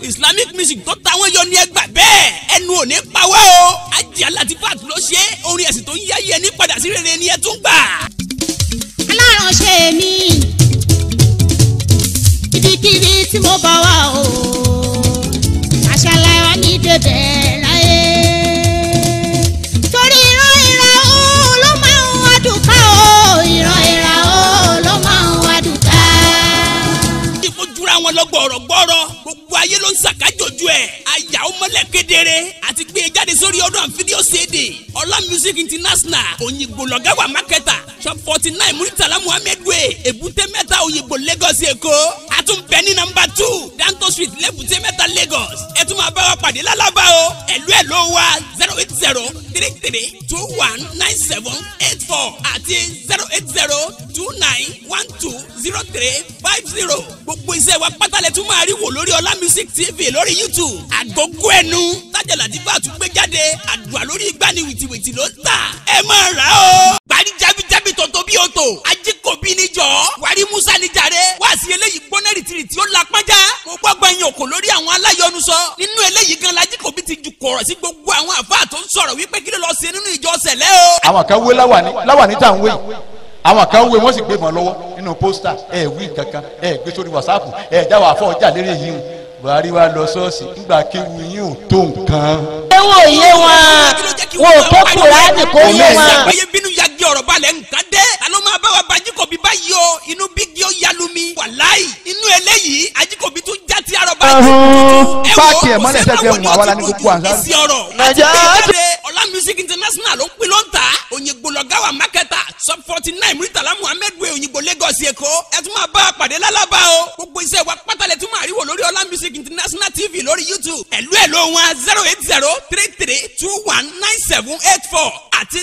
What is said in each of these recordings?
Islamic music tó táwọn yọ ní ẹgbà bẹ́ẹ̀ ẹnu ò ní pa wá o. Àjẹ́ Latifat ló ṣe orin ẹ̀sìn tó ń yáyẹ ní padà sí rere ni ẹ tún gbà. Aláràn ṣe mí ibikíbi tí mo bá wà o, àṣàlẹ̀ wa ní débẹ̀ láyé. Torí ìran ìran o ló máa ń wá dùkà o, ìran ìran o ló máa ń wá dùkà. Ìfojúra wọn lọ gbọ̀rọ̀gbọ̀rọ̀, gbogbo ayé ló ń ṣàkájòjú ẹ̀. Àyà ó mọ́lẹ̀ kedere àti gbé e jáde sórí ọdún and fídíò CD. Ọlá Music International, Òyìnbó lọ́gá wà mákẹ́tà, shop 49 Muritala Muhammed Way, Èbúté Mẹ́ta, Òyìnbó, Lagos, Èkó. A tún bẹ ní nọ́mbà 2 Danto Street, Lẹ́bùté Mẹ́ta, Lagos. Ẹ tún máa bá wa pàdé lálábà o. Ẹ̀lú ẹ̀ ló wa 08033219784 àti 08029120350. Gbogbo iṣẹ́ wa pátá lẹ tún máa rí wò lórí Ọlá Music TV lórí YouTube. Àgógó ẹnu Tájà Latifat tún gbé jáde, àdùà lórí igbá ni wìtìwìtì ló ń tà. Ẹ máa rà ó. Parí jábíjábí tòótọ́ bí o tò. Ajíkòbí níjọ́. Wàrí Musa níjàre. Wá sí eléyìí gbóná rìtìrìtì ó la pọ́njá. Mo gbọ́gbọ́n yín òkò lórí àwọn aláyọnusọ. Nínú eléyìí gan l'Ajíkòbí ti ju kọ̀rọ̀ sí gbogbo àwọn àfáà tó ń sọ̀rọ̀ wípé kí ló lọ ṣe nínú ìjọ Sẹ̀lẹ́ o. Àwọn kan wé láwàní tá à ń wé yìí. Àwọn kan wé wọ́n sì gbé mọ́ lọ́wọ́ nínú pósítà. Ẹ wí kankan, ẹ gbé sórí wàsáàpù, ẹ jáwọ́ àfọ̀ ọjà lérè yìí o. Buhari wa lọ ṣọ́ọ̀ṣì ńgbà kéwu yín ò tó nǹkan. Ewo yé wọn, wọn ò tó Kùránì kó yé wọn. Àgbáyé bínú yagi ọ̀rọ̀ balẹ̀ nǹkan dé. Ta ló máa bá wa ba Ajíkòbí báyìí o? Inú bígi ó yalu mi. Wàláì inú eléyìí Ajíkòbí tún já ti àrọ̀bá tuntun. Páàkì ẹ̀ mọ́lẹ̀ sẹ́gbẹ̀ẹ́ wọn àwa la ní gbogbo àǹsá. Èsì ọ̀rọ̀ àti ìjáde Ọlá Music International ló ń pín ló ń tà. Òyìnbó lọ́gá wa mákẹ́tà sub 49 Muritala Muhammed Way, Òyìnbó, Lagos, Èkó. Ẹ tún máa bá a pàdé lálábà o. Gbogbo iṣẹ́ wa pátá lẹ tún máa rí wò lórí Ọlá Music International TV lórí YouTube. Ẹ̀lú ẹ̀ ló wọn 08033219784 àti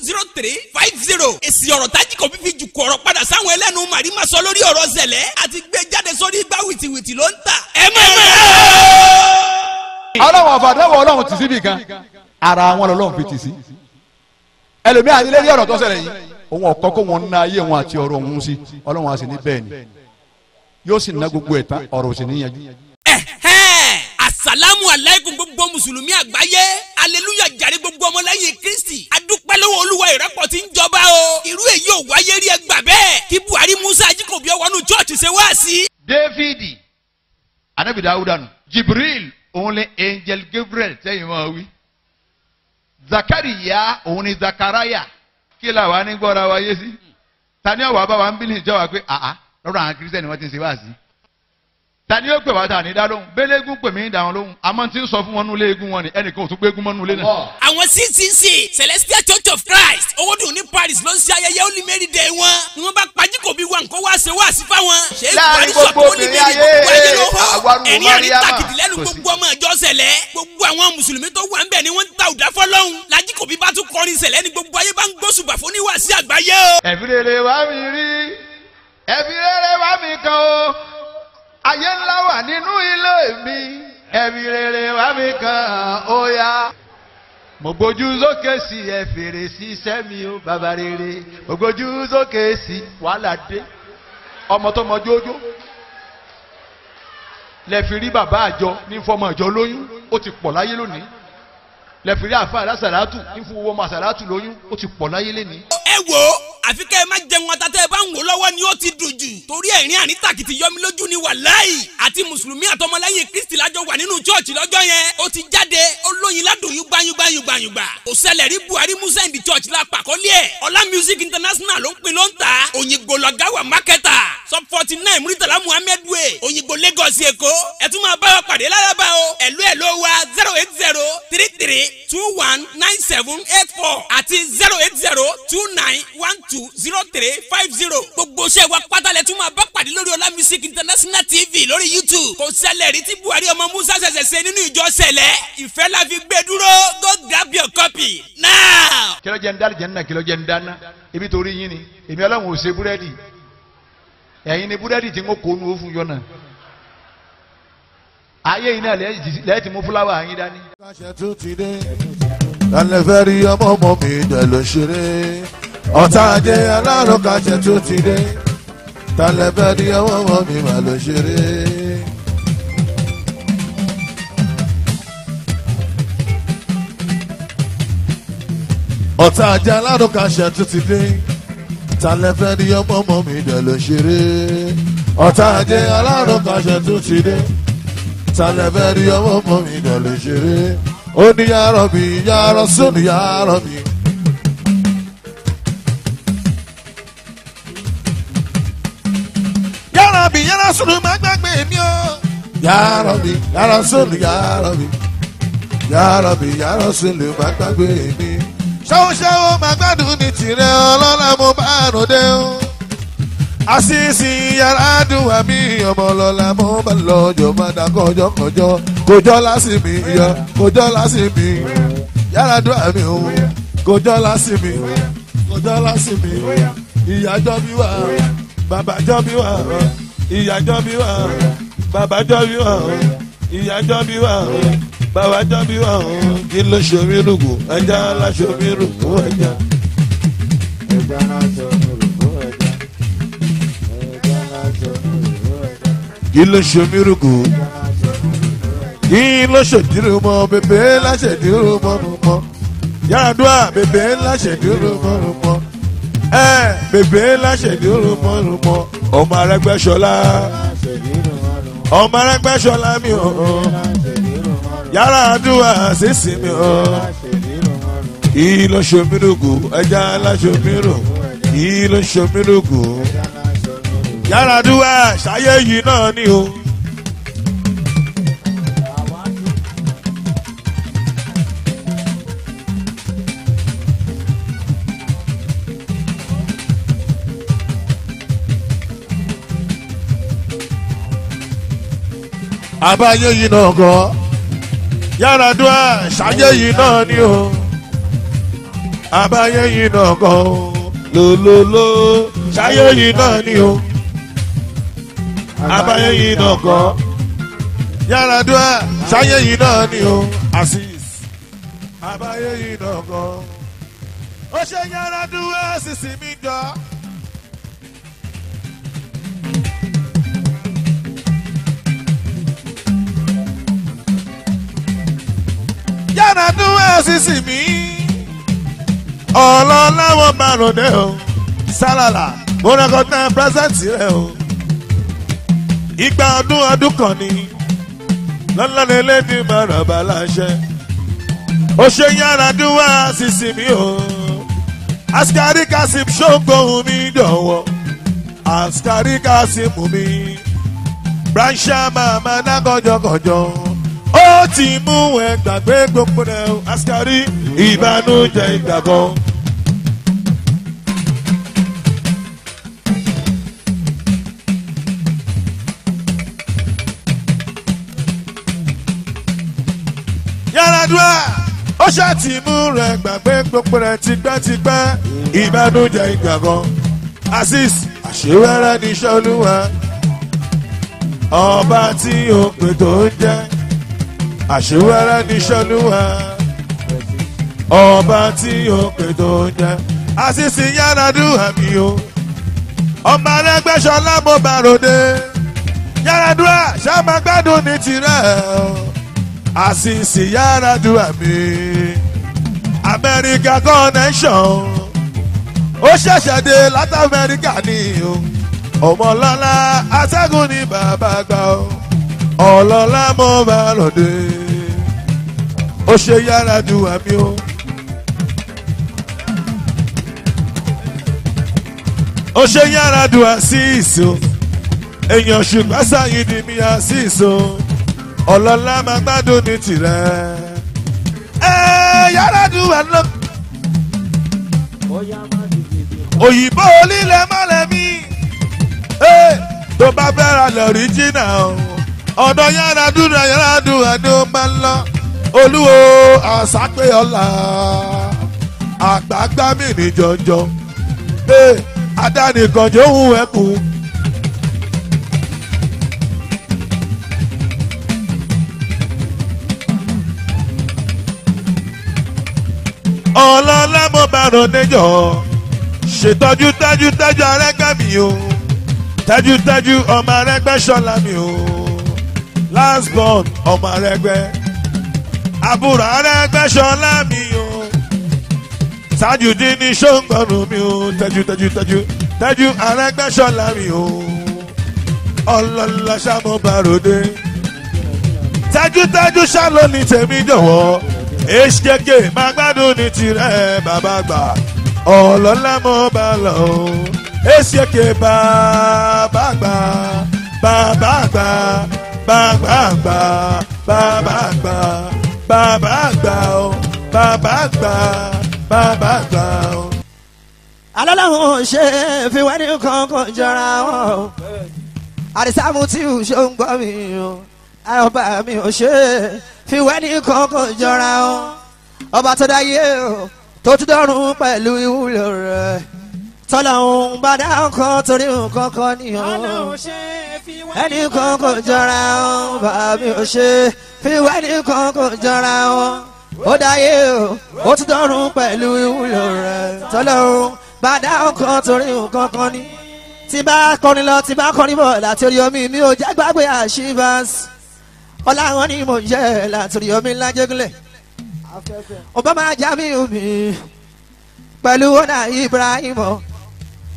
08029120350. Èsì ọ̀rọ̀ t'Ajíkòbí fi jù kọ̀rọ̀ padà sáwọn ẹlẹ́nu màrímà sọ lórí ọ̀rọ̀ Sẹ̀lẹ̀ àti gbé jáde sórí igbá wìtìwìtì ló ń tà. Ẹ máa rà á. Ọlọ́run ọ̀fàdánwò Ọlọ́run tì síbì kan, ara wọn lọ́lọ́run fi tì sí. Ẹlòmíà ní lérí ọ̀rọ̀ tó ṣẹlẹ̀ yìí, òun ọ̀kọ́ kó wọn ná ayé wọn àti ọ̀rọ̀ òun sí, Ọlọ́run á sì ní bẹ́ẹ̀ ni. Yóò sì ná gbogbo ẹ̀ tán, ọ̀rọ̀ ò sì ní yanjú. Asalamu alaikum gbogbo mùsùlùmí àgbáyé, aleluya jàre gbogbo ọmọlẹ́yìn Kristi. Adúpẹ́ lọ́wọ́ Olúwa, ìrẹ́pọ̀ tí ń jọba o. Irú èyí ò wáyé rí, ẹ gbà bẹ́ẹ̀. Kí Buhari Musa Ajíkòbí ọwọ́nú chọ́ọ̀chì ṣe wá sí. Dáfídì, Anabi Dawuda nù, Jibril òun ni Angel Gabriel sẹ́yìn máa wí. Zakariya òun ni Zakaraya. Kí la wà ní gbọ́ra wa yé sí? Ta ni ọ̀wà bá wa ń bí ní ìjọba pé àá lọ́dọ̀ àwọn kírísítẹ́nì wọ́n ti ń ṣe wá sí? Ta ni ó pè wá ta ní dá lóhùn? Bẹ́lẹ́gùn pè mí ń dá wọn lóhùn. Àmọ́ tí ń sọ fún wọn nulẹ̀ eégún wọn ni ẹnìkan ò tún gbégún mọ́ nulẹ̀ náà. Àwọn CCC Celestial Church of Christ Owódùn ní Paris ló ń ṣe ayẹyẹ Holy Mary Day wọn. Ni wọ́n bá pàjíkòbí wa nǹkan wá ṣe wá sí fáwọn. Ṣé Buhari sọ pé Holy Mary gbogbo ayé ló hó? Ẹ̀rín àríntàkìtì lẹ́nu gbogbo ọmọ ìjọ Sẹ̀lẹ̀. Gbogbo àwọn mùsùlùmí tó wà ń bẹ̀ ni wọ́n ń ta òdà fọ́lọ́hun. Lájíkòbí bá tún kọrin Sẹ̀lẹ̀ ni gbogbo ayé bá ń gbóṣùbà fún níwàásí àgbáyé o. Ẹ̀fí rere wá mi rí, ẹ̀fí rere wá mi kan o. Ayé ńlá wà nínú ilé mi, ẹ̀fí rere wá mi kan ó yá. Mo gbójú sókè sí ẹ fèrè sí iṣẹ́ mi ó bàbá rere. Mo gbójú sókè sí wàhálà dé. Ọmọ tó mọ jójó lẹ fi rí bàbá àjọ ní fọmọ àjọ lóyún, ó ti pọ̀ láyé lónìí. Lẹ fi rí àfa àlásàlátù ní fún owó ọmọ àsàlátù lóyún, ó ti pọ̀ láyé lónìí. Ẹ wo àfi kẹ́ ẹ má jẹun ata tẹ́ ẹ bá ń wò lọ́wọ́ ni ó ti dùn jù. Torí ẹ̀rín àríntàkìtì yọmi lójú ni wàláì. Àti mùsùlùmí àtọmọlẹ́yìn Kristi lájọ wà nínú chọ́ọ̀chì lọ́jọ́ yẹn. Ó ti jáde ó lóyin ládùn yúgbà yúgbà yúgbà yúgbà. Kò ṣẹlẹ̀ rí Buhari Musa in the church la pàkọ́lé ẹ̀. Ọlá Music International ló ń pín ló ń tà. Òyìnbó lọ́gá wà mákẹ́tà. Sub 49 Muritala Muhammed Way, Òyìnbó, Lagos, Èkó. Ẹ tún máa bá wa pàdé lálábà o. Ẹ̀lú ẹ̀ ló wa 08033219784 àti 08029120350. Gbogbo iṣẹ́ wa pátá lẹ tún máa bá pàdé lórí Ọlá Music International TV lórí YouTube. Kò ṣẹlẹ̀ rí tí Buhari ọmọ Musa ṣẹ̀ṣẹ̀ ṣe nínú ìjọ Sẹ̀lẹ̀. Ìfẹ́ la fi gbé dúró. Go grab your copy now. Kí ló jẹ́ ń dá jẹ́ ń ná, kí ló jẹ́ ń dáná? Ibi torí yín ni èmi Ọlọ́run ò ṣe búrẹ́dì. Ẹ̀yin ni búrẹ́dì tí ń kó nu ó fún yọ náà. Ayé yìí náà lẹ́yìn tí mú fúláwà yín dání. Káṣẹ́ tún ti dé, lálẹ́ fẹ́ rí ọmọ ọmọ mi dẹ̀ ló ṣeré. Ọ̀tá ajé alárò káṣẹ́ tún ti dé, lálẹ́ fẹ́ rí ọmọ ọmọ mi mà ló ṣeré. Ọ̀tá ajé alárùkàṣẹ tún ti dé. Talẹ́fẹ́ ni ọmọ ọmọ mi dẹ̀ ló ṣeré. Ọ̀tá ajé alárùkàṣẹ tún ti dé. Talẹ́fẹ́ ni ọmọ ọmọ mi dẹ̀ ló ṣeré. Ó ní yàrá mi yàrá sóni yàrá mi. Yàrá mi yàrá sóni má gbàgbé mi o. Yàrá mi yàrá sóni yàrá mi. Yàrá mi yàrá sóni má gbàgbé mi. Ṣáwó máa gbádùn ní tìrẹ ọlọ́lá mo bá ròde o. Àṣìṣì yàrá dùn àmì ọmọ lọ́la mo bá lọ jọ máa dà kọjọkọjọ. Kòjọ́ lásìmí yọ kòjọ́ lásìmí yàrá dùn àmì o. Kòjọ́ lásìmí kòjọ́ lásìmí ìyájọ́ bí wà bàbá jọ́ bí wà ìyájọ́ bí wà bàbá jọ́ bí wà ìyájọ́ bí wà. Bàbá jọ́bí wà ó kí ló ṣomi rúgù ẹja láṣomi rúgù ẹja. Ẹja láṣomi rúgù ẹja. Ẹja láṣomi rúgù ẹja. Kí ló ṣomi rúgù. Kí ló ṣèdírò mọ́ bèbè láṣẹ̀dírò mọ́ mọ́. Yàrá bèbè láṣẹ̀dírò mọ́ mọ́. Ẹ bèbè láṣẹ̀dírò mọ́ mọ́. Ọmọ Arẹ́gbẹ́ṣọlá. Ọmọ Arẹ́gbẹ́ṣọlá mi ò. Yàrá àdúrà sísì mi o. Kí ló ṣomi rúgù ẹja láṣomi rù. Kí ló ṣomi rúgù. Yàrá àdúrà ṣayé yìí náà ni o. Àbáyé yìí náà kọ́. Yàrá àdúrà ṣayé yìí náà ni o. Àbáyé yìí náà kọ́ lólóló ṣayé yìí náà ni o. Àbáyé yìí náà kọ́. Yàrá àdúrà ṣayé yìí náà ni o. Azeez àbáyé yìí náà kọ́. Ó ṣe yàrá àdúrà sísì mi jọ. Yàrá àdúrà sísì mi. Ọlọ́láwọ̀ márùn-ún o. Sálàlà mo rẹ́kọ̀dá pírẹ́sẹ̀ntì rẹ o. Ìgbà ọdún ọdún kan ni lọ́lọ́lẹ̀ lẹ́ni mọ̀rọ̀ bá láṣẹ. Ó ṣe yàrá àdúrà sísì mi o. Askari Kasim ṣókòhun mi dọ̀wọ́. Askari Kasim mi. Brancha màmá nákọjọkọjọ. Ó ti mú ẹ gbàgbé gbogbo rẹ o. Askari ìbànújẹ́ ìgbà kan. Yàrá ó ṣàtìmú rẹ̀ gbàgbé gbogbo rẹ̀ tipẹ́tipẹ́ ìbànújẹ́ ìgbà kan. Azeez àṣewẹ́rẹ́ níṣẹ́ olúwa ọba tí ó pè tó ń jẹ́ àṣewẹ́rẹ́ níṣẹ́ olúwa ọba tí ó pè tó ń jẹ́ Azeez yàrá dùn mí o ọmọ Arẹ́gbẹ́ṣọlá mo bá ròde yàrá dùn ṣá máa gbádùn ní tirẹ̀ o. Azeez yàrá dùn mí Amẹ́ríkà connection ó ṣẹ̀ṣẹ̀ dé láti Amẹ́ríkà ni o ọmọlọ́lá atẹ́gùn ní bàbá gbà o ọlọ́lá mo bá lòdì ó ṣe yàrá dùn mí o. Ó ṣe yàrá dùn Azeez o èèyàn ṣùgbọ́n sáyé ni mi Azeez o ọlọ́lá máa gbádùn ní tirẹ̀ ẹ yàrá dùn wà lọ. Òyìnbó onílẹ̀ mọ́lẹ̀ mi tó bá fẹ́ ra lọ́rí jìnnà o ọ̀dọ̀ yàrá dùn yàrá dùn ẹni ó máa ń lọ olúwo àṣàpé ọ̀la àgbààgbà mi ní jọjọ adánìkànjọ́ òun ẹ̀kún. Ọlọ́lá mo bá ròdejọ́ ṣètọ́jú tẹ́jú tẹ́jú Arẹ́gbẹ́ mi o tẹ́jú tẹ́jú ọmọ Arẹ́gbẹ́ṣọlá mi o last born ọmọ Arẹ́gbẹ́ àbúrò Arẹ́gbẹ́ṣọlá mi o Tajudeen ní ṣóńgbọ̀nù mi o tẹ́jú tẹ́jú tẹ́jú tẹ́jú Arẹ́gbẹ́ṣọlá mi o ọlọ́lá ṣàmọ́ bàròdé tẹ́jú tẹ́jú ṣàlọ́ ní tèmi jọ̀wọ́ hkk máa gbádùn ní tirẹ̀ bàbá gbà ọlọ́lá mọ́ bá lọ o hkk bàbá gbà bàbá gbà bàbá gbà bàbá gbà bàbá gbà o bàbá gbà bàbá gbà o. Alọ́lọ́hún ṣe fi wá ní kankan jọra wọn o. Àdìsámù tí ò ṣe ń gbọ́ mi o. Ọba mi ò ṣe fi wá ní kankan jọra wọn. Ọba tó dáyé o tó tún dọ́run pẹ̀lú ìwúlò rẹ̀. Tọ́lọ́hún bá dá nǹkan torí nǹkan kan ní o. Ẹnì kankan jọra wọn. Ọba mi ò ṣe fi wá ní kankan jọra wọn. Ó dáyé o ó tún dọ́run pẹ̀lú ìwúlò rẹ̀. Tọ́lọ́hún bá dá nǹkan torí nǹkan kan ní. Tí bá kọrin lọ tí bá kọrin bọ̀ láti orí omi mi ò jẹ́ gbàgbé àṣìbáṣ. Ọláwọn ni mò ń jẹ́ láti orí omi ńlá jẹ́gúnlẹ̀. Obama Jamiu mi pẹ̀lú ọ̀nà Ibrahim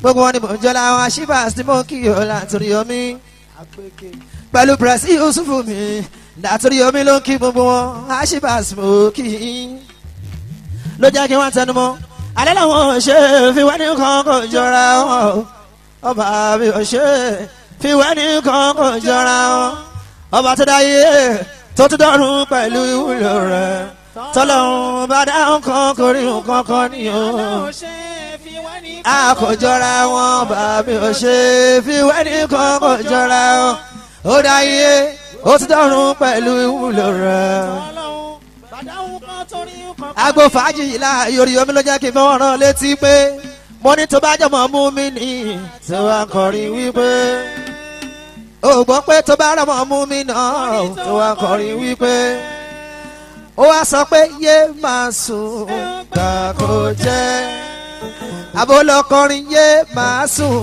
gbogbo wọn ni mò ń jọ láwọn àṣìbáṣ tí mo kí o láti orí omi. Pẹ̀lú Pẹ̀sì Yusufu mi láti orí omi ló ń kí gbogbo wọn àṣìbáṣ mo kí ló jẹ́ kí wọ́n tẹnu mọ́. Alẹ́ làwọn ṣe fi wá ní kankan jọra wọn. Ọba mi ò ṣe fi wá ní kankan jọra wọn. Ọba tó dáyé tó tún dọ́run pẹ̀lú ìwúlò rẹ̀. Tọ́lọ́run bá dá nǹkan kórí nǹkan kan ní o. A kò jọra wọn. Ọba mi ò ṣe fi wá ní kankan jọra wọn. Ó dáyé ó tún dọ́run pẹ̀lú ìwúlò rẹ̀. Agbo fàájì la yorí omi ló jẹ́ kí n fọwọ́ rán létí pé mo ní tó bá jọmọ mú mi ní tí wàá kọrin wípé ó gbọ́ pé tó bá rọmọ mú mi náà tí wàá kọrin wípé ó wá sọ pé yé máa sùn gbà kó jẹ́ àbólọ́kọrin yé máa sùn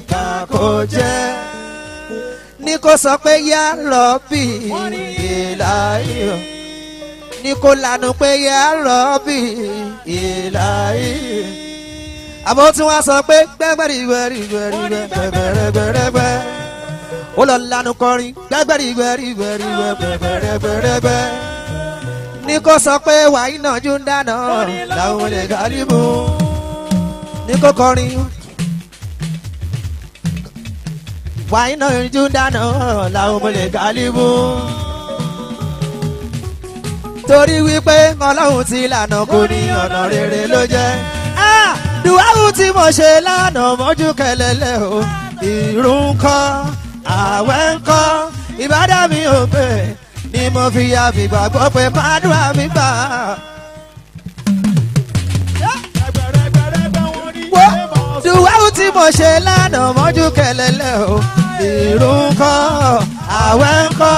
gbà kó jẹ́ ní kó sọ pé yá rọ̀bì ìlàyé ní kó lanu pé yá rọ́bì ìlàyé. Àbọ̀ tí wọ́n sọ pé gbẹ́gbẹ́rìgbẹ́rìgbẹ́rìgbẹ́rẹ́gbẹ́rẹ́gbẹ́. Ó lọ lanu kọrin gbẹ́gbẹ́rìgbẹ́rìgbẹ́rìgbẹ́rẹ́gbẹ́rẹ́gbẹ́. Ní kó sọ pé wàyí náà jú ń dáná làwọn lè gàdíbò. Ní kó kọrin wàyí náà jú ń dáná làwọn lè gàdíbò. Torí wípé ọlọ́run ti lànà kò ní ọ̀nà rere ló jẹ́. Dùwáwù tí mo ṣe lánàá mọ́jú kẹlẹ́lẹ́ o. Ìrun ńkọ́, àwẹ̀ ńkọ́, ìbádà mi ò pé ni mo fi ya fìgbàgbọ́ pé màdùá mi gbà. Dùwáwù tí mo ṣe lánàá mọ́jú kẹlẹ́lẹ́ o. Ìrun ńkọ́, àwẹ̀ ńkọ́,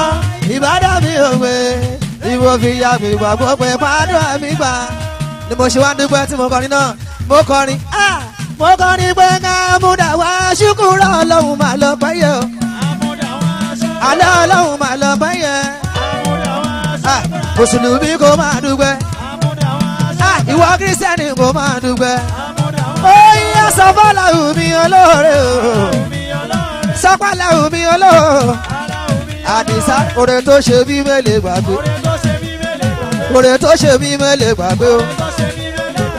ìbádà mi ò pé ìwọ fi ya mi gbàgbọ́ pé pàdé mi gbà. Ni mo ṣe wá dúpẹ́ tí mo kọrin náà mo kọrin mo kọrin pé ká múdà wá ṣùkúrọ̀ ọlọ́run mà lọ pẹ́yẹ o. Àlọ́ ọlọ́run mà lọ pẹ́yẹ. Mùsùlùmí kò máa dúpẹ́. Ìwọ kírísítẹ́nì kò máa dúpẹ́. Ó yá sọ fọ́láhùn mi olóore o. Sọpáláhùn mi olóore. Àdìsá oore tó ṣe bí mélèé gbàgbé. Oore tó ṣe mí mélèé gbàgbé o.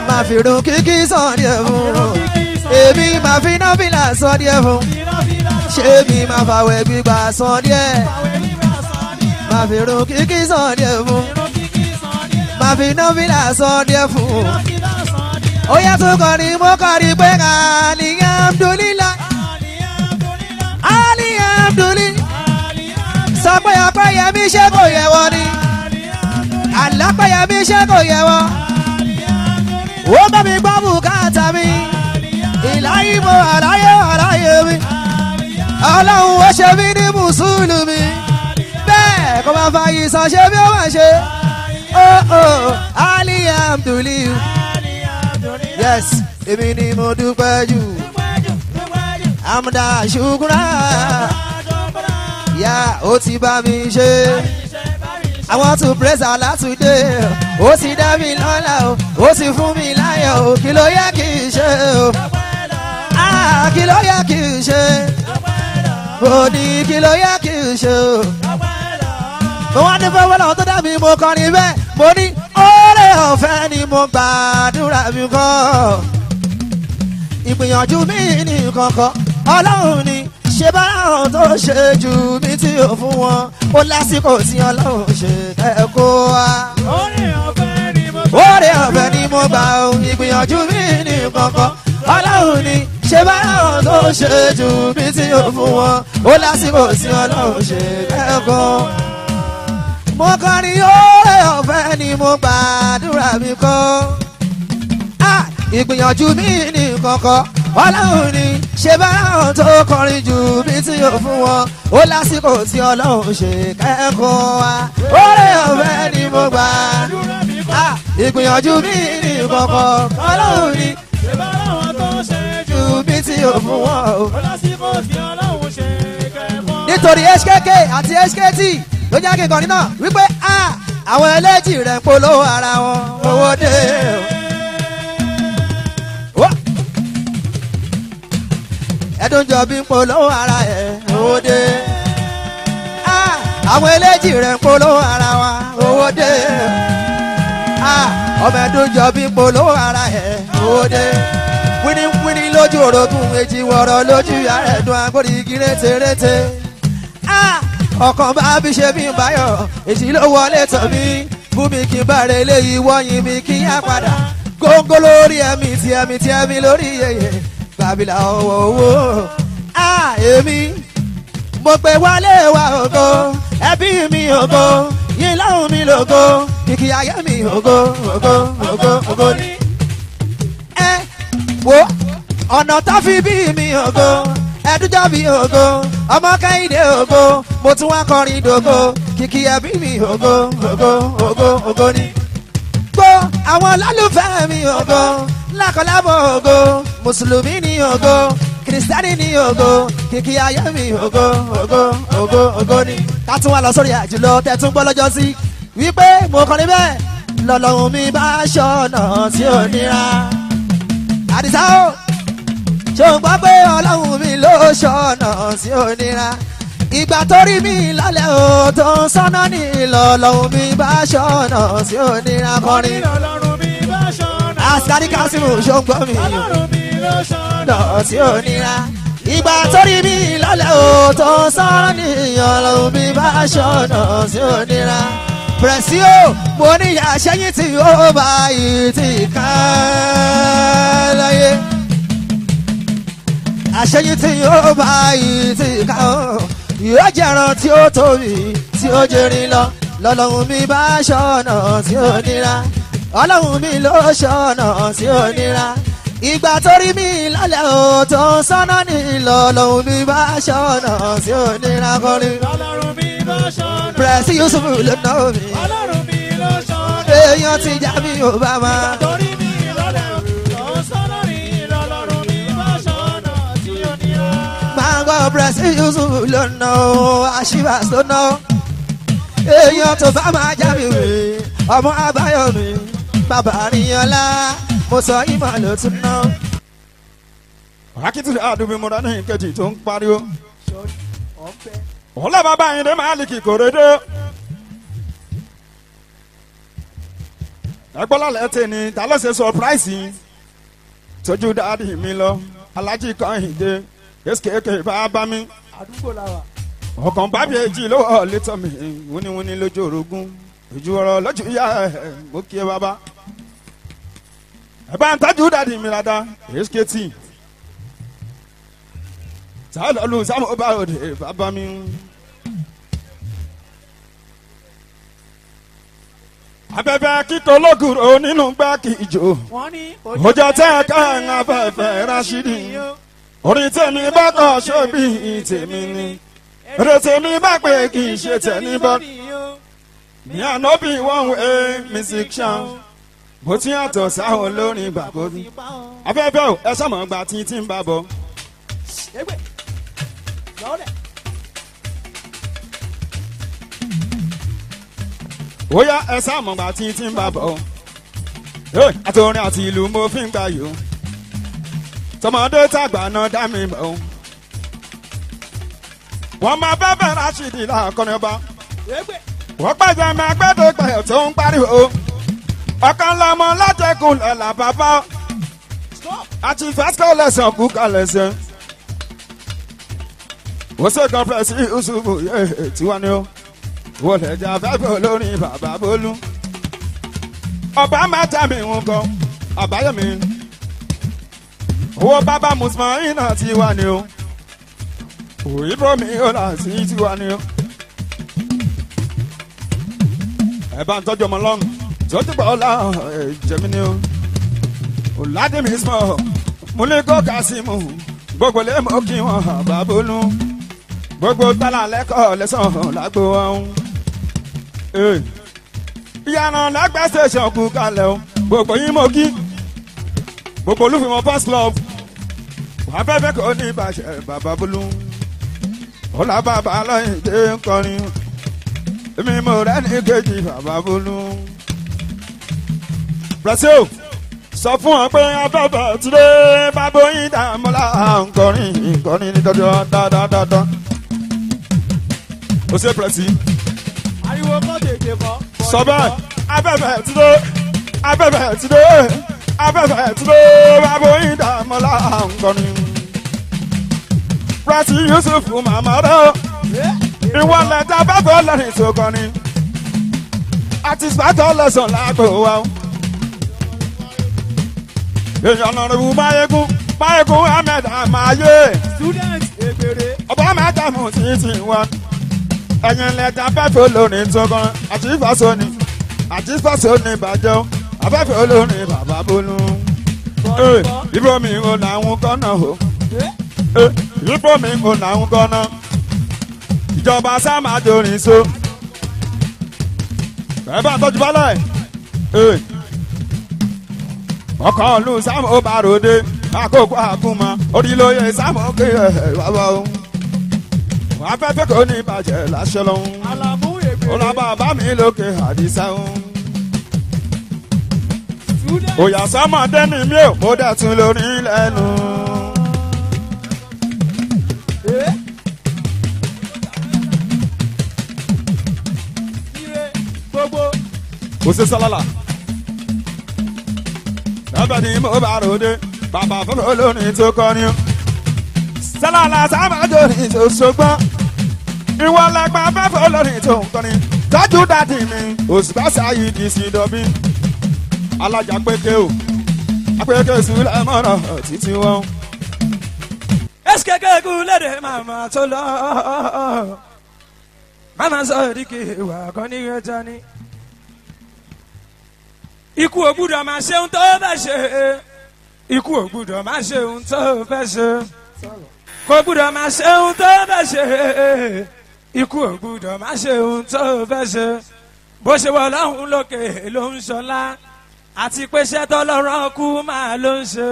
Màá fi run kíkí sàn díẹ̀ fún o. Èmi màá fi nọ́bìlà sàn díẹ̀ fún. Ṣé mi máa fàwẹ̀ gbígbà sàn díẹ̀? Màá fi run kíkí sàn díẹ̀ fún. Màá fi nọ́bìlà sàn díẹ̀ fún. Ó yá tún kọrin mo kọrin pé alihamdulillah. Alihamdulillah. Sọ pé ọpẹ́yẹmí ṣé kò yẹ wọ́n ni. Àlápẹ̀yẹmí ṣé kò yẹ wọ́n. Ó bá mi gbọ́ bùkátà mi. Ìláyé mo àláyé àláyé mi. Ọlọ́run ó ṣe mí ní mùsùlùmí. Bẹ́ẹ̀ kò máa fa ìsàn ṣe bí ó máa ṣe. Oh oh, alihamdulilayi. Yes, èmi ni mo dúpẹ́ jù. Amúdá ṣùkúrà. Yá ó ti bá mi ṣe. I want to praise Allah today. Ó sì dá mi lọ́lá o, ó sì fún mi láyọ̀ o, kí ló yẹ kí n ṣe o? Kí ló yẹ kí n ṣe? Mo ní kí ló yẹ kí n ṣe o? Mo wá ní fọwọ́ lọ́wọ́ tó dá mi, mo kọrin bẹ́ẹ̀, mo ní oore ọ̀fẹ́ ni mo gbàdúrà mi kọ́. Ìgbìyànjú mi ní kankan, Ọlọ́run ni ṣe bá àwọn tó ṣe jù mí tí ò fún wọn, ó lásìkò tí Ọlọ́run ṣe kẹ́kọ̀ọ́ wa. Oore ọ̀fẹ́ ni mo gbà o, ìgbìyànjú mi ní kankan, Ọlọ́run ni ṣe bá àwọn tó ṣe jù mí tí ò fún wọn, ó lásìkò tí Ọlọ́run ṣe kẹ́kọ̀ọ́. Mo kọrin oore ọ̀fẹ́ ni mo gbàdúrà mi kọ́. Ìgbìyànjú mi ní kankan, Ọlọ́run ni ṣe bá àwọn tó kọrin jù mí tí ò fún wọn, ó lásìkò tí Ọlọ́run ṣe kẹ́kọ̀ọ́ wa. Oore ọ̀fẹ́ ni mo gbà, ìgbìyànjú mi ní kankan, Ọlọ́run ni ṣe bá àwọn tó ṣe jù mí tí ò fún wọn, ó lásìkò tí Ọlọ́run ṣe kẹ́kọ̀ọ́. Nítorí HKK àti HKT ló jẹ́ kí n kọrin náà wípé àwọn ẹlẹ́jì rẹ̀ ń polówó ara wọn owó dé o. Ẹ̀dùnjọ bí ń polówó ara ẹ̀ owó dé. Àwọn ẹlẹ́jì rẹ̀ ń polówó ara wa owó dé. Ọmọ ẹ̀dùnjọ bí ń polówó ara ẹ̀ owó dé. Wíníwíní lójú orogún èjì wọ̀rọ̀ lójú yàrá ẹ̀dùn agbórígi rétérété. Ọkàn bá bí ṣe bí ń báyọ̀ èjì ló wọlé tán mi. Bú mi kí n bá rẹ̀ léyìí wọ́yìn mi kí n yá padà. Góńgó lórí ẹ̀mí tí ẹ̀mí tí ẹ̀mí lórí yẹ̀yẹ̀. Gbàbílà ọwọ́ owó èmi mo pè wálé wa ògo, ẹbí mi ògo, yín láhùn mi lògo, kìkì ayé mi ògo ògo ògo ògo ni. Ẹ wo ọ̀nà tó fi bí mi ògo, ẹdújọ́ mi ògo, ọmọ Kẹ́hìndé ògo, mo tún wá kọrin dògo, kìkì ẹbí mi ògo ògo ògo ògo ni. Gbọ́ àwọn lálùfẹ́ mi ògo, lákọlábọ̀ ògo, mùsùlùmí ni ògo, kìrìsìtẹ́nì ni ògo, kìkì ayé mi ògo ògo ògo ògo ni. Ká tún wá lọ sórí àjùlọ tẹ̀tún gbọ́ lọ́jọ́ sí wípé mo kọrin bẹ́ẹ̀ lọ́lọ́run mi bá ṣọ̀nà tí ò nira. Àdìsá o, ṣé o gbọ́ pé Ọlọ́run mi ló ṣọ̀nà tí ò nira? Ìgbà tó rí mi lálẹ́ o tó ń sọ́nà ní lọ́lọ́run mi bá ṣọ̀nà tí ò nira kọrin. Askari Kasimu ṣó ń gbọ́ mi tí ò nira. Ìgbà tó rí mi lálẹ́ o tó ń sọ́nà ní Ọlọ́run mi bá ṣọ̀nà tí ò nira. Pẹ̀sí o, mo ní àṣẹyìn tí ó bá yìí ti ká láyé. Àṣẹyìn tí ó bá yìí ti ká o, yóò jẹran tí ó tóbi tí ó jẹrin lọ. Lọ́lọ́run mi bá ṣọ̀nà tí ó nira. Ọlọ́run mi ló ṣọ̀nà tí ó nira. Ìgbà tó rí mi lálẹ́ o tó ń sọ́nà ní lọ́lọ́run mi bá ṣọ̀nà tí ó nira kọrin. Ọlọ́run mi ló ṣọ̀nà. Pẹ̀sí Yusuf ló ná mi. Ọlọ́run mi ló ṣọ̀nà. Èèyàn ti já mi ò bá ma. Ìgbà tó rí mi lálẹ́ o tó ń sọ́nà ní lọ́lọ́run mi bá ṣọ̀nà tí ó nira. Máa gbọ́ Pẹ̀sí Yusuf ló ná o, Àṣìbàs ló ná o. Èèyàn tó bá máa já mi wè, ọmọ Abáyọ̀ mi, bàbá Àríyànlá, mo sọ ìmọ̀ ló tún ná. Akitiri àdùnmí mọ̀rọ̀ ní ìkejì tó ń pariwo. Ọlá bàbá Ayinde Málíkì Kòrédé. Ẹgbọ́n lálẹ́ tè ní ta ló ṣe sọpráìsì tójú dáàdì mi lọ Aláàjì Kẹ́hìndé SKK bàbá mi. Ọkàn bábí èjì ló wọ̀ létọ́ mi wúniwúni lójú orogún ojú ọ̀rọ̀ lójú ìyá ẹ̀ mo kí ẹ bàbá. Ẹ bá ń tájú dáàdì mi dáadáa SKT. Sálọ́lù sámú bá òde bàbá mi. Abẹ́fẹ́ kíkọ́ lókùrò nínú gbáàkì ìjò. Òjò tẹ́ ẹ ká ń afẹ́fẹ́ Rashidi. Orí tèmi bá kọ̀ ṣó bí tèmi ni. Èrè tèmi bá pé kì í ṣe tẹ̀ní bọ́. Ní àná bí wọ́n ń wé music ṣan. Bó ti yàtọ̀ sáwọn olórin gbàgbọ́. Abẹ́fẹ́ ò ẹ sọ̀mọ́ gba títí ń bá bọ̀. Ó yá ẹ sáàmùgbà tí tí ń bá bọ̀. Àtòrin àti ìlú mo fi ń gbà yò. Tọmọdé tàgbà náà dá mi mọ̀. Wọ́n máa bá bẹ̀rẹ̀ Rashidi láàkọ́ni ọba. Wọ́n pàjẹ́ máa gbẹ́dọ̀ pẹ̀ tó ń pariwo. Ọ̀kan lọmọ látẹ̀kùn lọ́la bàbá. Àti fásitì lẹ́sàn kú kalẹ̀ sẹ́. Wọ́n ṣe kan pẹ̀sì Yusufu tiwa ni ó. Wọ́n lè jà fẹ́fẹ́ olórin bàbá Bólú. Ọba máa já mi ń kọ, Àbáyọ̀mí. Owó bàbá Mùsùlùmí náà tiwa ni ó. Òyìnbó mi ò là sí tiwa ni ó. Ẹ bá ń tọ́jú ọmọ lọ́rùn, tọ́jú pọ̀ ọ̀la ẹ̀jẹ̀ mi ni ó. Ọ̀làdìmí sọ, mo ní kó Kásímù, gbogbo lè mọ kí wọ́n bàbá Bólú. Gbogbo tálà lẹ́kọ̀ọ́ lẹ́sàn-án lágbo ọ̀hún. Ìyànà lágbà station kú kalẹ̀ o, gbogbo yín mo kí. Gbogbo olúfìmọ̀ first club, wàá fẹ́fẹ́ kò ní ìbàṣẹ bàbá Bólú. Ọlá bàbá lọ́yìn dé ń kọrin, èmi mo rẹ́ ní kejì bàbá Bólú. Brazil sọ fún ọ pé afẹ́fẹ́ ti dé bàbá oyin dààmúlá nkọrin nkọrin ní dandan dandan. Ó ṣe pẹ̀sì. Ariwo kọ́ tètè kọ́. Sọ bẹ́ẹ̀ afẹ́fẹ́ ti dé afẹ́fẹ́ ti dé afẹ́fẹ́ ti dé bàbá oyin dààmúlá nkọrin. Pẹ̀sì Yusuf màmá rẹ̀ ìwọ lẹ́tà bàbá ọlọ́rin tó kọrin. Àti sàtọ́ lẹ́sàn lágbo wa. Èèyàn lọ́rùn wù Máyégún Máyégún Ahmed Amaye. Student Egbere. Ọba mẹ́tàmù títí wọn. Ẹ̀yin lẹ́tà fẹ́fẹ́ olórin tó kan àti ìfàsóni àti ìfàsóni bàjẹ́ o afẹ́fẹ́ olórin bàbá Bólú. Ibo mi ò làwọn kọ́nà o. Ibo mi ò làwọn kọ́nà. Ìjọba sáà dorin so. Ẹ bá ń tọ́jú bálẹ̀. Ọkọ̀ ọ̀lù sáàmù bàròdé àkókò àkúmọ̀ orílẹ̀-èdè sáàmù kí ẹ̀ wá o. Afẹ́fẹ́ kò ní bàjẹ́ láṣẹ lọ́hún. Àlàmú Egbere. Ọlá bàbá mi lókè àdìsá o. Òyà sọ́mọdé ni mí ò mo dẹ̀ tún lórí lẹ́nu. Kò sí sálálà. Bàbá ni mo bá ròde, bàbá fún olórin tó kọrin. Sálálà sábàjọ́ ní tó ṣọgbọ́n. Ìwọ lẹ́gbàá fẹ́fẹ́ olórin tó ń kọrin. Tọ́jú dàdí mi, òṣùpá sáyidi sí dọ̀bí. Alájà pété o, apéké sùlẹ̀ mọ́rọ̀ títí wọn. SKK kú lédè màmá tó lọ. Màmá sọ òdìkì ìwà kan ní ẹja ni. Ikú ò gbúdọ̀ máa ṣe ohun tó fẹ́ ṣe. Ikú ò gbúdọ̀ máa ṣe ohun tó fẹ́ ṣe. Kò gbúdọ̀ máa ṣe ohun tó fẹ́ ṣe. Ikú ò gbúdọ̀ máa ṣe ohun tó fẹ́ ṣe. Bó ṣe wọ Ọlọ́run lókè ló ń ṣọlá. Àti pé iṣẹ́ tọ́lọ́run kú máa ló ń ṣe.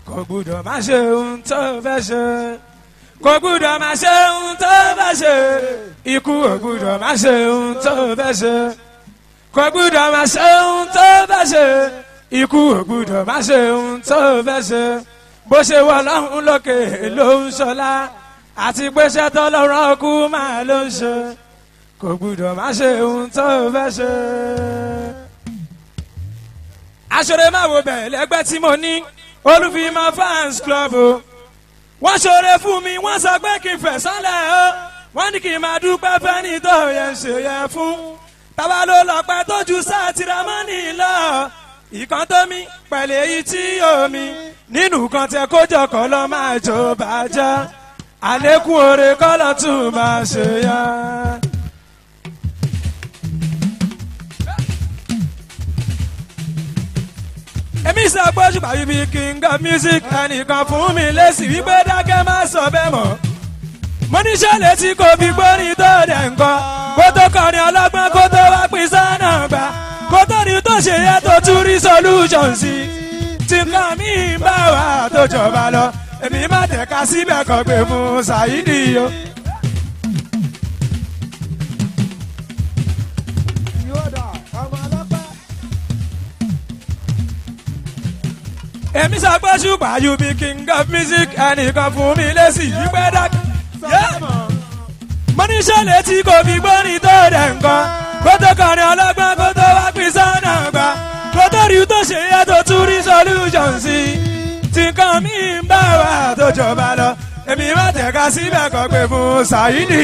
Kò gbúdọ̀ máa ṣe ohun tó fẹ́ ṣe. Kò gbúdọ̀ máa ṣe ohun tó fẹ́ ṣe. Ikú ò gbúdọ̀ máa ṣe ohun tó fẹ́ ṣe. Kò gbúdọ̀ máa ṣe ohun tó fẹ́ ṣe. Ikú ò gbúdọ̀ máa ṣe ohun tó fẹ́ ṣe. Bó ṣe wọ Ọlọ́run lókè ló ń ṣọlá. Àti pé iṣẹ́ tọ́lọ́run kú máa ló ń ṣe. Kò gbúdọ̀ máa ṣe ohun tó fẹ́ ṣe. Aṣọ́rẹ́ máa wo bẹ̀ lẹ́gbẹ́ tí mo ní Olúfìmọ̀ fans club o. Wọ́n ṣoore fún mi, wọ́n sọ pé kí n fẹ̀ sánlẹ̀ o. Wọ́n ní kí n máa dúpẹ́ fẹ́ni tó yẹ ń ṣe yẹ fún. Tàbá ló lọ́pẹ́ tó ju sátìrámọ́nì lọ. Ìkan tó mi pẹ̀lú èyí tí omi. Nínú kan tẹ kójọ kọ́ lọ́ máa jó bàjẹ́. Àlékún oore kọ́ lọ́ tún máa ṣe yá. Èmi sọ pé ṣùgbọ́n bíbí king of music ẹnìkan fún mi lésì wípé dákẹ́ má sọ bẹ́ẹ̀ mọ́. Mo ní ṣẹlẹ̀ tí kò fi gbórin tó dẹ̀ nǹkan. Kó tó kọrin ọlọ́gbọ́n kó tó wá pín sọ́nà gbà. Kó tó ní tó ṣe yẹ tó tún rí solution sí. Tí nǹkan mi ń bá wa tó jọba lọ. Èmi má tẹ̀ka síbẹ̀ kan pé fún Saidi o. Èmi sọ pé ṣùgbọ́n you be king of music ẹnìkan fún mi lésì wípé dákẹ́. Mo ní ṣẹlẹ̀ tí kò fi gbórin tó rẹ̀ nǹkan. Kó tó kọrin ọlọ́gbọ́n kó tó wá pín sọ́nà gbà. Kó tó rí tó ṣe yẹ tó tún rí solution sí. Tí nǹkan mi ń bá wa tó jọba lọ. Èmi má tẹ̀ka síbẹ̀ kọ́ pé fún Saidi.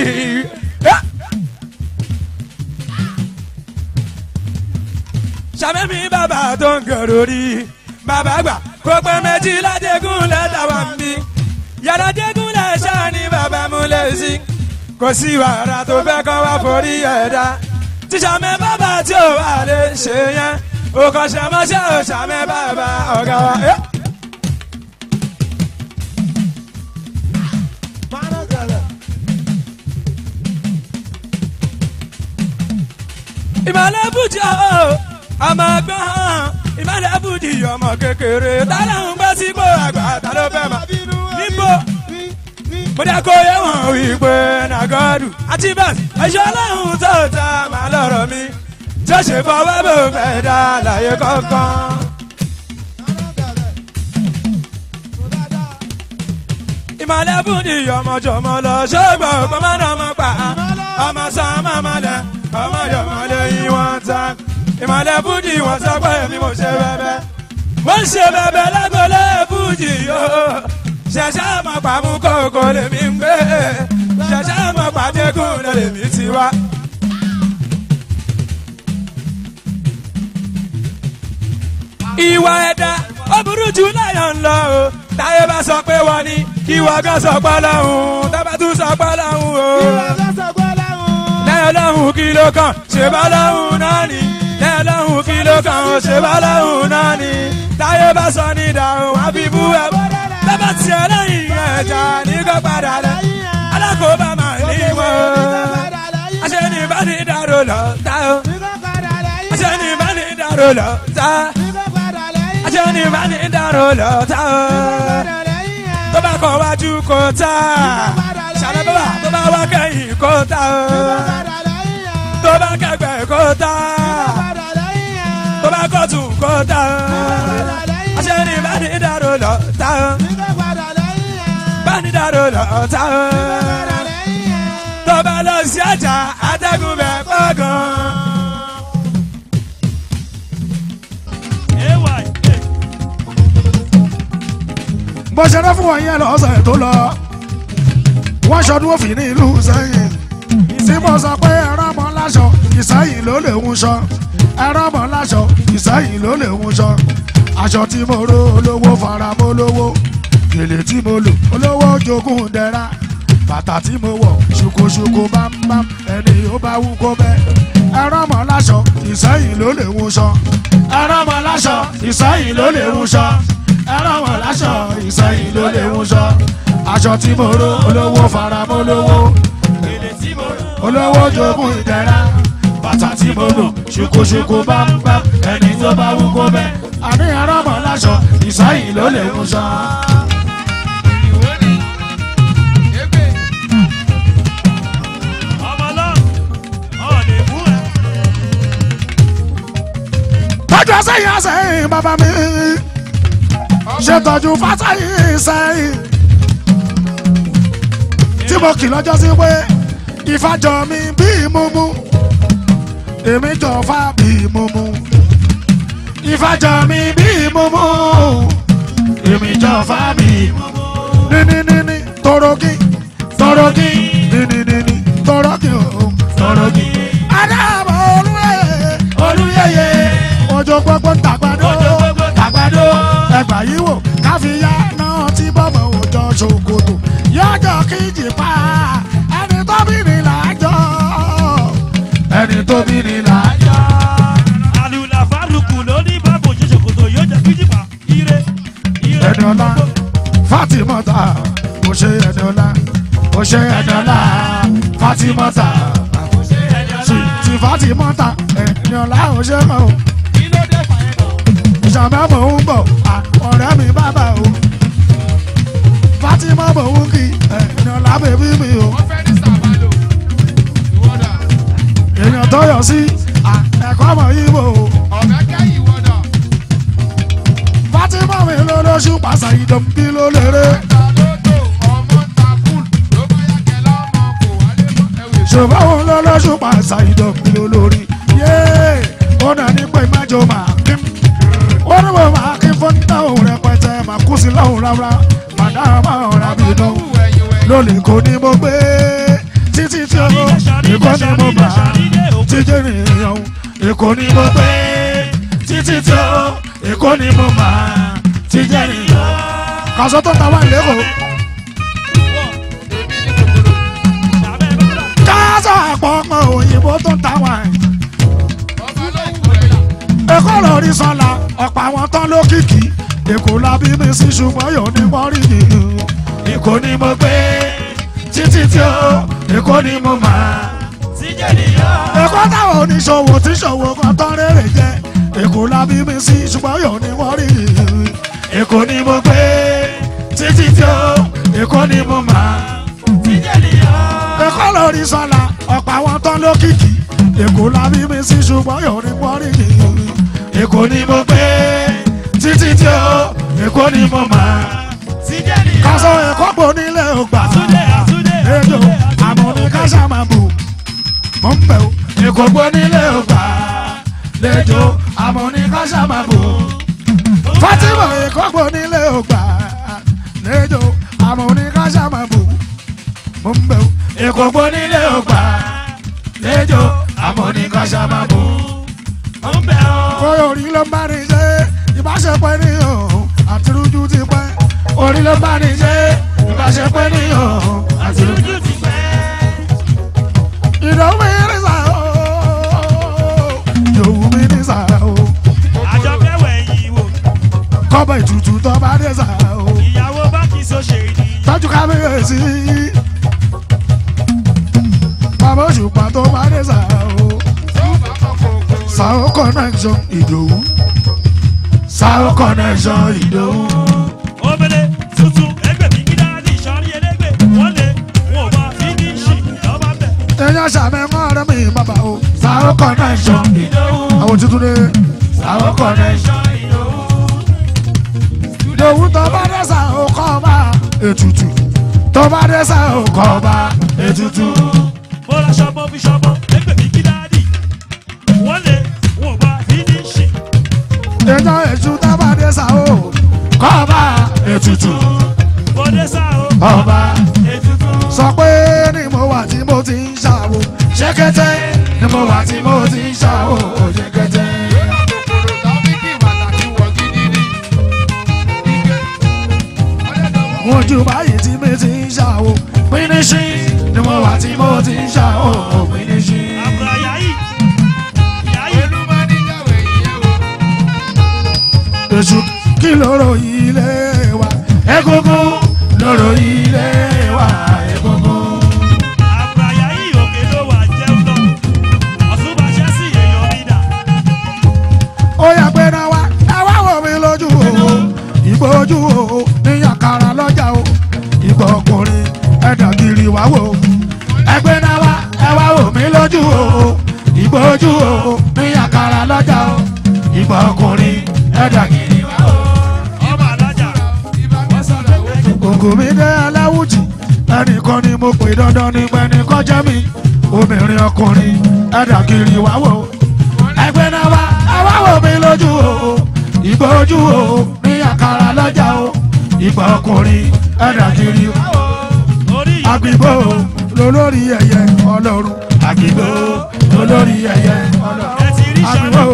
Ṣàmẹ́mi bàbá tó ń gèrò rí. Bàbá gbà kó pẹ́ méjì ládégún lẹ́tà wà ń bí. Yàrá dégún lẹ́ṣà ni bàbá mú lé sí. Kò sí wàrà tó fẹ́ kọ́ wá forí ẹ̀dá. Tíṣàmẹ́ bàbá tí ò wà lè ṣe yẹn. Ó kàn ṣàmọ́ṣẹ́ ò ṣàmẹ́ bàbá ọ̀gá wa. Ìmọ̀lẹ́ fújì ọ̀ ọmọ gbọ́n. Ìmọ̀lẹ́ fújì ọmọ kékeré. Tálẹ̀ ń gbọ́ sípò àgbà tá ló fẹ́ mọ̀. Níbo mo dẹ́ kó yẹ wọ́n wípé nàgọ́dù àti bẹ́ẹ̀ ẹ̀ṣọ́ ọlọ́run tó ta màá lọ́rọ̀ mi tí ó ṣe fọwọ́ bò fẹ́ dá láyé kankan. Ìmọ̀lẹ́ fújì ọmọ jọmọ lọ ṣọ́gbọ̀n ọmọ náà mọ̀ pa ọmọ sọ ọmọ mọ̀lẹ́ ọmọ yọmọ lẹ́yìn wọn ta. Ìmọ̀lẹ́ fújì wọn sọ pé èmi mo ṣe bẹ́bẹ́ mo ń ṣe bẹ́bẹ́ lágọ́lẹ́ fújì yóò. Ṣẹ̀ṣẹ̀ mọ̀ pàmò kókó lèmi ń gbé. Ṣẹ̀ṣẹ̀ mọ̀ pàdégùn lèmi ti wá. Ìwà ẹ̀dá ó burú jù láyọ̀ ń lọ o. Táyé bá sọ pé wọ́n ní kí wọ́n gán sọ pé lọ́hùn. Tábà tún sọ pé lọ́hùn o. Lẹ́yìn lọ́hùn kí ló kàn ṣe bá lọ́hùn náà ni. Lẹ́yìn lọ́hùn kí ló kàn ṣe bá lọ́hùn náà ni. Táyé bá sọ ní ìdáhùn wá fi bú ẹ bọ́. Bàbá tiẹ̀ lẹ́yìn ẹja ní kó padà lẹ. Alákòóbá máa ní wọ́n. Aṣẹ́ ní bá ní dàrú lọ tá o. Aṣẹ́ ní bá ní dàrú lọ tá. Aṣẹ́ ní bá ní dàrú lọ tá o. Tó bá kọ̀ wájú kò tá. Ṣàlẹ́ bàbá tó bá wá kẹ́yìn kò tá o. Tó bá kẹgbẹ́ kò tá. Tó bá kọ̀tún kò tá o. Aṣẹ́ ní bá ní dàrú lọ tá o. Bánidàrò lọ tá o. Tó bá lọ sí ọjà atẹ́gùn bẹ̀ pọ̀ gan. Bó ṣe rẹ́ fún wọn yẹn lọ́sẹ̀ tó lọ, wọ́n ṣọdún òfin ní ìlú Ìsẹ́yìn. Tí mo sọ pé ẹran mọ́ láṣọ, Ìsẹ́yìn ló lè ń sọ. Ẹran mọ́ láṣọ, Ìsẹ́yìn ló lè ń sọ. Aṣọ tí mo ró olówó fara mọ́ lówó. Gèlè tí mo lò olówó jogún dẹ̀ra. Bàtà tí mo wọ̀ ṣùkúṣùkú bámbám ẹni ó bá wú kó bẹ́. Ẹran mọ́ láṣọ, Ìsẹ́yìn ló lè ń sọ. Ẹran mọ́ láṣọ, Ìsẹ́yìn ló lè ń sọ. Ẹran mọ́ láṣọ, Ìsẹ́yìn ló lè ń sọ. Aṣọ tí mo ró olówó fara mọ́ lówó. Olówó jogún ìdẹ̀ra. Bàtà tí mo lò ṣùkúṣùkú bámbám ẹni tó bá wú kó bẹ́. Àní ẹran mọ́ láṣọ, Ìsẹ́yìn ló lè ń sọ. Tọ́jú sẹ́yìn sẹ́yìn bàbá mi, ṣètọ́jú fásẹ́yìn sẹ́yìn. Tí mo kì lọ́jọ́ sí pé ìfàjọ mi bí mumu, èmi jọ fà bí mumu. Ìfàjọ mi bí mumu, èmi jọ fà bí mumu. Níní níní torogi torogi níní níní torogi o torogi. Adáàbò olúyẹyẹ olúyẹyẹ. Ojo gbogbo tàgbàdo tàgbàdo ẹgbà yìí wò káfíyà náà tí bọ́mọ̀ òjò ṣòkòtò yọjọ́ kíjì pa ẹni tó bí ní làájọ́ ẹni tó bí ní làájọ́. Àlùlà fárùkù ló ní bábò ṣe ṣòkòtò yóò jẹ́ kíjì pa ire. Ẹniọlá Fátímọ́tà kò ṣe Ẹniọlá kò ṣe Ẹniọlá Fátímọ́tà ti Fátímọ́tà Ẹniọlá ò ṣe mọ́ o. Ìṣàmẹ́ mò ń bọ̀ ọ̀rẹ́ mi bàbá o. Fátímọ́ mò ń kí Ẹniọlá bèbí mi o. Èèyàn tó yọ sí ẹ̀kọ́ mọ̀ yíbo o. Fátímọ́ mi lólóṣù. Ṣùgbọ́n òun ló lọ́ṣùpá ṣàìdọ̀ mi lórí. Yéé ó nà ní pé májò máa kí. Ó ní mo máa kí fún táwọn rẹpẹtẹ máa kú sí lọ́hùn rárá. Màdàmá ọ̀rá mi dán. Lólè kò ní mo gbé títí tí ó Èkó ni mo gbà títí nìyẹn. Èkó ni mo gbé títí tí ó Èkó ni mo gbà títí nìyẹn. Kàṣọ tó ta wá lẹ́kọ̀ọ́. Kàṣọ àpọ̀pọ̀ òyìnbó tó ta wá. Èkó lórí sọ́la ọ̀pọ̀ àwọn tán lókìkí. Èkó la bí mi sí ṣùgbọ́n yóò ní wọ́n rí yìí. Èkó ni mo gbé títí tí ó Èkó ni mo máa. Èkó táwọn oníṣòwò tí ṣòwò kan tán rèrè jẹ. Èkó la bí mi sí ṣùgbọ́n yóò ní wọ́n rí yìí. Èkó ni mo gbé títí tí ó Èkó ni mo máa. Èkó lórí sọ́la ọ̀pọ̀ àwọn tán lókìkí. Èkó la bí mi sí ṣùgbọ́n yóò ní wọ́n rí yìí. Èkó ni mo gbé títí tí ó Èkó ni mo máa. Kàṣọ Èkó gbò nílé ògbà. Ejò àmọ́ ní káṣá máa bù. Mò ń bẹ̀ o. Èkó gbò nílé ògbà. Lẹ́jọ́ àmọ́ ní káṣá máa bù. Fatima Èkó gbò nílé ògbà. Lẹ́jọ́ àmọ́ ní káṣá máa bù. Mò ń bẹ̀ o. Èkó gbò nílé ògbà. Lẹ́jọ́ àmọ́ ní káṣá máa bù. Mò ń bẹ̀ o. Kóyọ̀ orí ló ń bá ní ṣe ìbáṣepọ̀ ènìyàn àtirújú ti pẹ́. Orí ló bá ní ṣe ìbáṣepọ̀ ènìyàn àtirújú ti pẹ́. Ìdòwú mi ní sà ó, ìdòwú mi ní sà ó. Àjọ fẹ́wẹ̀ yìí wò. Kọ́bọ̀ ìtutù tó bá dé sà ó. Ìyàwó bá kì í so ṣe ìdí. Tọ́jú kábíyèsí. Bàbá òṣùpá tó bá dé sà ó. Sàó connection Ìdòwú. Sàó connection Ìdòwú. Omele tuntun ẹgbẹ́ mi kí dáadé ìsọ̀rí ẹlẹ́gbẹ́ wọ́n lé wọn ò bá fínísì lọ́ba bẹ̀. Ẹyán ṣàmẹ́mọ́ ọ̀rẹ́ mi bàbá o. Sàó connection Ìdòwú. Àwọn tuntun dé. Sàó connection Ìdòwú. Ìdòwú tó bá dé sàó kọ́ bá ètùtù. Tó bá dé sàó kọ́ bá ètùtù. Mo ra ṣọmọ fi ṣọmọ ẹgbẹ́ mi kí dáadé wọ́n lé wọn ò bá fínísì. Ẹyán èṣù tó bá dé sàó kọ́ bá ètùtù. Bọ́dé sàó Ọba ètùtù. sọ pé ní mo wà tí mo ti ń ṣàwò ṣẹ́kẹ́tẹ́ ní mo wà tí mo ti ń ṣàwò ṣẹ́kẹ́tẹ́. Ojú báyìí tí mi ti ń ṣàwò pínísí ní mo wà tí mo ti ń ṣàwò pínísí. Àbúrò yáyì yáyì. Èṣù kí lóró ilé wa egungun lóró ilé wa egungun. Àbúrò yáyì òkè ló wà jẹun lọ. Ọ̀túnba ṣẹ́sì èèyàn mi dà. Ó yà pé náà wá ẹ wá wò mí lójú o ìgbójú o ní àkàrà lọ́jà o ìgbà ọkùnrin ẹ̀dà kiri wá wò. Ẹgbẹ́ náà wá ẹ wá wò mí lójú o ìgbójú o ní àkàrà lọ́jà o ìgbà ọkùnrin ẹ̀dà kiri wá wò. Ọba alájà. Ògùn mi dé aláwùjì ẹnìkan ni mo pè dandan ní pẹ́ni kọjá mi obìnrin ọkùnrin ẹ̀dà kiri wá wò. Ẹgbẹ́ náà wá ẹ wá wò mí lójú o ìgbójú o ní àkàrà lọ́jà o ìgbà ọkùnrin ẹ̀dà kiri wá wò. Orí Àgbìgbò lolórí ẹyẹ Ọlọ́run àgbìgbò lolórí ẹyẹ Ọlọ́run ẹ ti rí sáré. àgbìgbò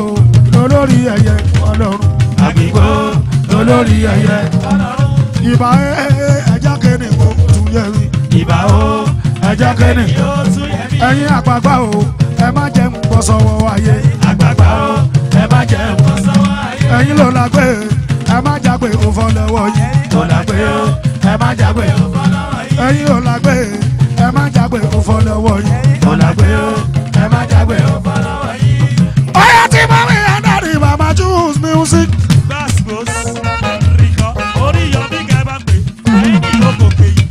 lolórí ẹyẹ Ọlọ́run àgbìgbò lolórí ẹyẹ ìbà ẹja kẹ́ni kò tún yẹ mi ìbà o ẹja kẹ́ni Yóò tún yẹ mí. ẹ̀yin àgbààgbà o ẹ má jẹ́ ń bọ́ sọ́wọ́ ayé àgbààgbà o ẹ má jẹ́ ń bọ́ Sọ́wọ́ ayé. ẹ̀yin ló la gbé ẹ má jágbe òfò lọ́wọ́ yìí ló la gbé o ẹ má jágbe ẹ̀yin ló la gbé ẹ má jágbe òfò lọ́wọ́ yìí ló la gbé o ẹ má jágbe òfò lọ́wọ́ yìí. Ọyá tí mọ́mí adarí màmá choose music. Gbàsgbòs. Rìkọ́. Orí yọmí kẹ́ bá pè. Ayé ní ìlókò kéyì.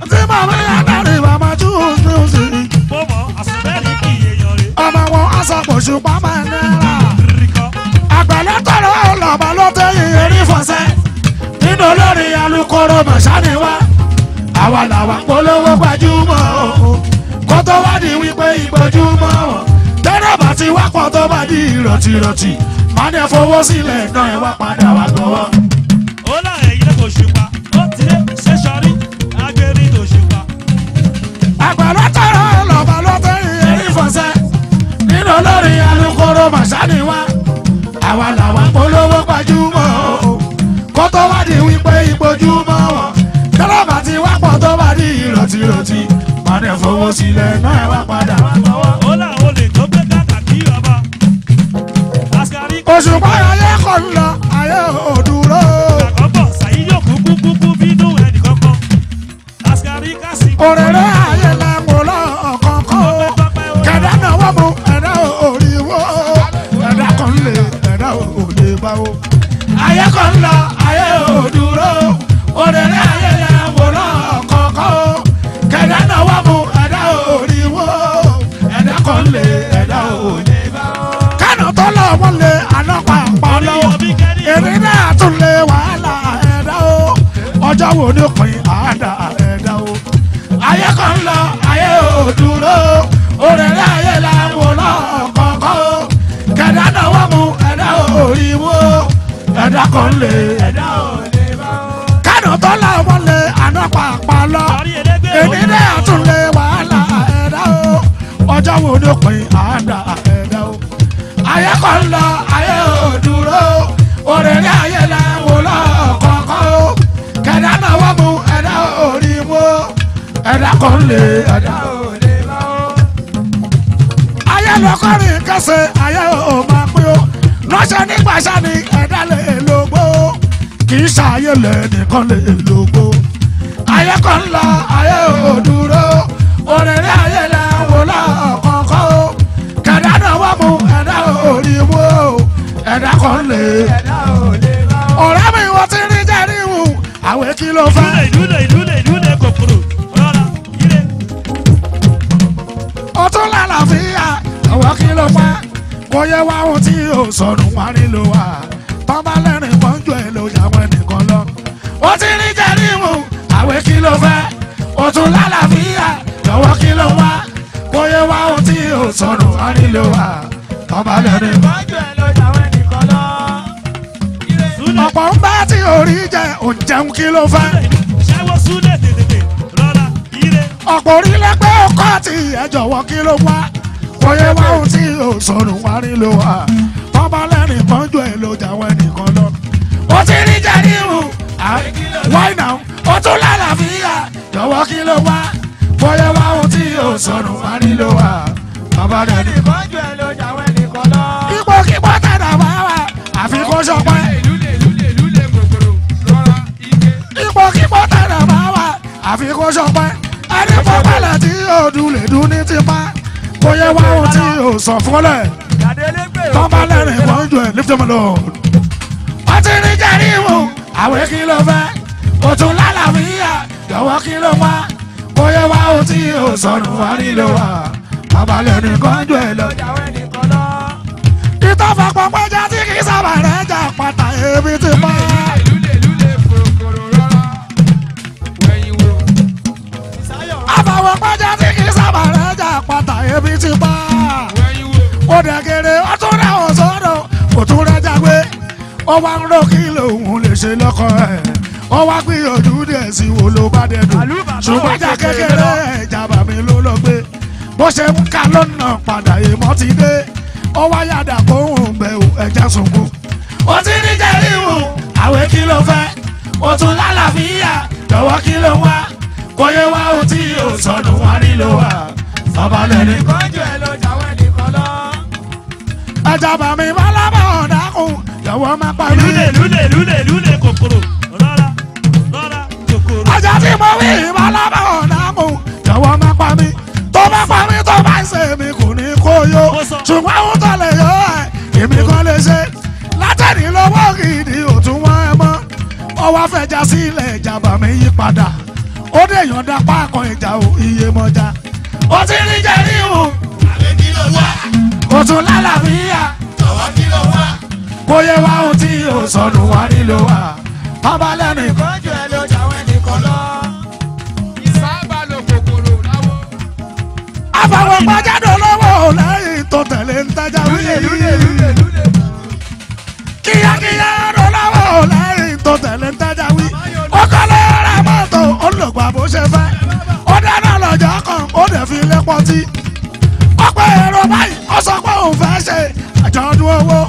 Tí mọ́mí adarí màmá choose music. Mo mọ̀ àsùnbẹ́ẹ̀lì kì í èèyàn rè. Ọmọ wọn aṣọ ṣùpá máa náírà. Rìkọ́. Àgbẹ̀lẹ̀ tọrọ ọlọ́mọ ló tẹ̀yìn erí fọ̀sẹ̀. Nínú olórí alukoro mọ̀ṣáni wá. Àwa làwa polówó gbajúmọ̀ o. Kó tó tó wá di wípé ìgbọ́jú mọ́ wọn. Tẹ́lẹ̀ bá ti wá pọ̀ tó bá di ìrọ̀tìrọ̀tì. Má ní fowó sílẹ̀ náà ẹ wá padà wá gbọ́wọ́. Ó là ẹ̀yìn kò ṣùpá, ó ti lé ṣe sọrí, agbèrè tó ṣùpá. Àgbàlá tọrọ lọ́ba ló tẹ́rì erí fọ̀sẹ̀. Nínú olórin alukoro màṣá ni wá. Àwa làwa polówó gbajúmọ̀ o. Kó tó wá di wípé ìgbójú mọ́ wọn. Tẹ́lẹ̀ bá ti wá pọ̀ tó bá di ìrọ̀tìrọ̀tì. Má ní fowó sílẹ̀ náà ẹ wá padà wá gbọ́wọ́. Ó là olè tó gbé kàkà kí ọba. Òṣùpá ayé kò ń lọ ayé ò dúró. Kàkọ́bọ̀ sàyí yóò kú kú kú kú bínú ẹnì kankan. Àsìkárí kásì. Òrèrè ayé lẹ́kọ̀ọ́ lọ́kọ̀ọ̀kan o. Kẹ̀dá náà wọ́n mú ẹ̀dá òrì wó. Ẹ̀dá kan lè ẹ̀dá ò lè bá o. Ayé kò ń lọ ayé ò dúró. Òrèrè ayé lẹ́kọ̀ọ́ lọ́kọ̀ọ̀kan o. Kẹ̀dá náà wọ́n mú ẹ̀dá òrì wó. Ẹ̀dá kan lè ẹ̀dá ò lè bá o. Kánò tó lọ wọ́n lé àná pàápàá lọ́wọ́. Èrè náà tún lé wàhálà ẹ̀dá o. Ọjọ́ wo ni pin àádá ẹ̀dá o? Ayé kan lọ, ayé ò dúró. Òrèrè ayé là ń wò lọ́kọ̀ọ̀kan o. Kẹ̀dá náà wọ́n mú ẹ̀dá ò rí wó. Ẹ̀dá kan lé ẹ̀dá ò lè bá o. Kánò tó lọ wọ́n lé àná pàápàá lọ. Èrè náà tún lé wàhálà ẹ̀dá o. Ọjọ́ wo ni pin àádá ẹ̀dá o? Ayé kan lọ, ayé ò dúró. Òrèrè ayé là ń wò lọ́kọ̀ọ̀kan o. Kẹ̀dá náà wọ́n mú ẹ̀dá ò rí wó. Ẹ̀dá kan lè ẹ̀dá ò lè bá o. Ayé lọ́kọ́rin kẹsẹ̀ ayé ò máa pín o. Lọ́sẹ̀ nígbàṣá ni ẹ̀dá lè lógbó. Kì í ṣàyè lè nìkan lè lógbó. Ayé kan lọ, ayé ò dúró. Òrèrè ayé là ń wò lọ́kọ̀ọ̀kan o. Kẹ̀dá náà wọ́n mú ẹ̀dá ò rí wó. Ẹ̀dá kan lè ẹ̀dá ò lè bá o. Ọ̀rẹ́ mi wọ́n ti rí jẹ́rìí wù. Àwẹ̀ kí ló fẹ́? Ìlúlẹ̀ ìlúlẹ̀ ìlúlẹ̀ kòkòrò rọra ire. Ó tún lálàáfíà, ọwọ́ kí ló fẹ́? Kò yẹ wá ohun tí ò sọnù wá nílò wa. Tọ́ba lẹ́rìn pọ́njú ẹ̀ ló yà wọ́n nìkan lọ. Ó ti rí jẹ́rìí wù. Àwẹ̀ kí ló fẹ́? Ó tún lálàáfíà, ọwọ́ kí ló wá? Kò yẹ wá ohun tí ò sọnù wá nílò wa. Tọ́ba lẹ́rìn pọ́njú ẹ̀ ló yà wọ́n nìkan lọ. Ọ̀pọ̀ ń bá tí orí jẹ òǹjẹun kí ló fẹ́. Ṣẹ́wó súlẹ̀ tètè rọra ire. Ọ̀pọ̀ orílẹ̀ pé ọkọ̀ àti ẹ̀jọ̀wọ́ kí ló wá. Kò yẹ wá ohun tí ò sọnù wá nílò wa. Tọ́ba lẹ́rìn pọ́njú ẹ̀ ló jáwọ́ ẹnìkan lọ. Ó ti rí jẹ́ ríru. Why now? Ó tún lálàáfíà. Jọ̀wọ́ kí ló wá. Kò yẹ wá ohun tí ò sọnù wá nílò wa. Tọ́ba lẹ́rìn pọ́njú ẹ̀ ló jáwọ́ ẹnìkan lọ. Ipò kíkọ́ tẹ̀dá wá wá. Àfikún sọpẹ́. Ipò kíkọ́ tẹ̀lé bá wà àfikún sọpẹ́. Ẹni pọ́pẹ́lẹ̀ tí yóò dùn lè dùn ní tipa. Kò yẹ wá ohun tí yóò sọ fúnlẹ̀. Tọ́ba lẹ́rìn wọ́n jù ẹ̀ lift them alone. Wọ́n ti rí jẹ́rí wò, àwẹ̀ kí ló fẹ́? Òtún lálàáfíà, jọ̀wọ́ kí ló wá? Kò yẹ wá ohun tí yóò sọnù wá nílò wa. Bàbá lẹ́rìn kan jù ẹ̀ lọ. Ìtọ́fà pọ̀pẹ́jà tí kì í sábà rẹ̀ jà pàtà ebi ti pa. Àbàwọ̀ pẹ́jà tí kì í sábà rẹ̀ jà pàtà ebi ti pa. Ó dẹ̀gẹ̀rẹ̀ ó tún rẹ̀ ò sọ́dọ̀ ó tún rẹ̀ jágbe. Ó wá ń rò kí lòun lè ṣe lọ́kọ ẹ̀. Ó wá gbìyànjú díẹ̀ sí wo ló bá dẹ̀dùn. Ṣùgbọ́n jà kékeré ẹ̀jà bàmí ló lọ gbé. Bó ṣe ń ka lọ́nà padà ìmọ̀ ti dé. Ó wá yàdà kóhùn bẹ̀ ò ẹja sunkún. Ó ti ní jẹ́rìí wù, àwẹ̀ kí ló fẹ́? Ó tún lálàáfíà, jọ̀wọ́ kí ló wá? Kò yẹ wá ohun tí ò sọnù wá nílò wa. Bàbá lẹ́ni kọjú ẹ ló jáwé nìkan lọ. Ẹja bàmí bálábà ọ̀dàkùn, jọ̀wọ́ má pa mí. Lúlẹ̀ lúlẹ̀ lúlẹ̀ lúlẹ̀ kòkòrò rọra rọra kòkòrò. Ẹja tí mo wí bálábà ọ̀dàkùn, jọ̀wọ́ má pa mí. Tó bá pa mí tó bá ń ṣe mi kò ní kó yó. Ṣùgbọ́n àwọn tó lè yọ ẹ̀ èmi kan lè ṣe. Látẹ̀rí lọ́wọ́ gidi òtún wọ́n ẹ mọ́. Ọwọ́ fẹja sílẹ̀ ìjàmbá mi yí padà. Ó dé yọ̀ǹda pákan ìjà ò iye mọ́jà. Ó ti rí jẹ́rí wù. Àwẹ̀ kí ló wá? Ó tún lálàáfíà. Jọ̀wọ́ kí ló wá? Kò yẹ wá ohun tí ò sọnù wá nílò wa. Bàbá lẹ́nu Ìkọ́jú ẹ ló jáwé nìkan lọ. Sábà lo kòkòrò láwọ. Àwọn pàjáde lọ́wọ́ lẹ́yìn tó tẹ̀lé ń tajà wí. Kíákíá lọ́wọ́ lẹ́yìn tó tẹ̀lé ń tajà wí. Ó kọ́lé ra mọ́tò, ó lògbà bó ṣe fẹ́. Ó dáná lọ́jọ́ kan, ó dẹ̀ fi lé pọtí. Ó pé èrò báyìí, ó sọ pé òun fẹ́ ṣe àjọ̀dún owó.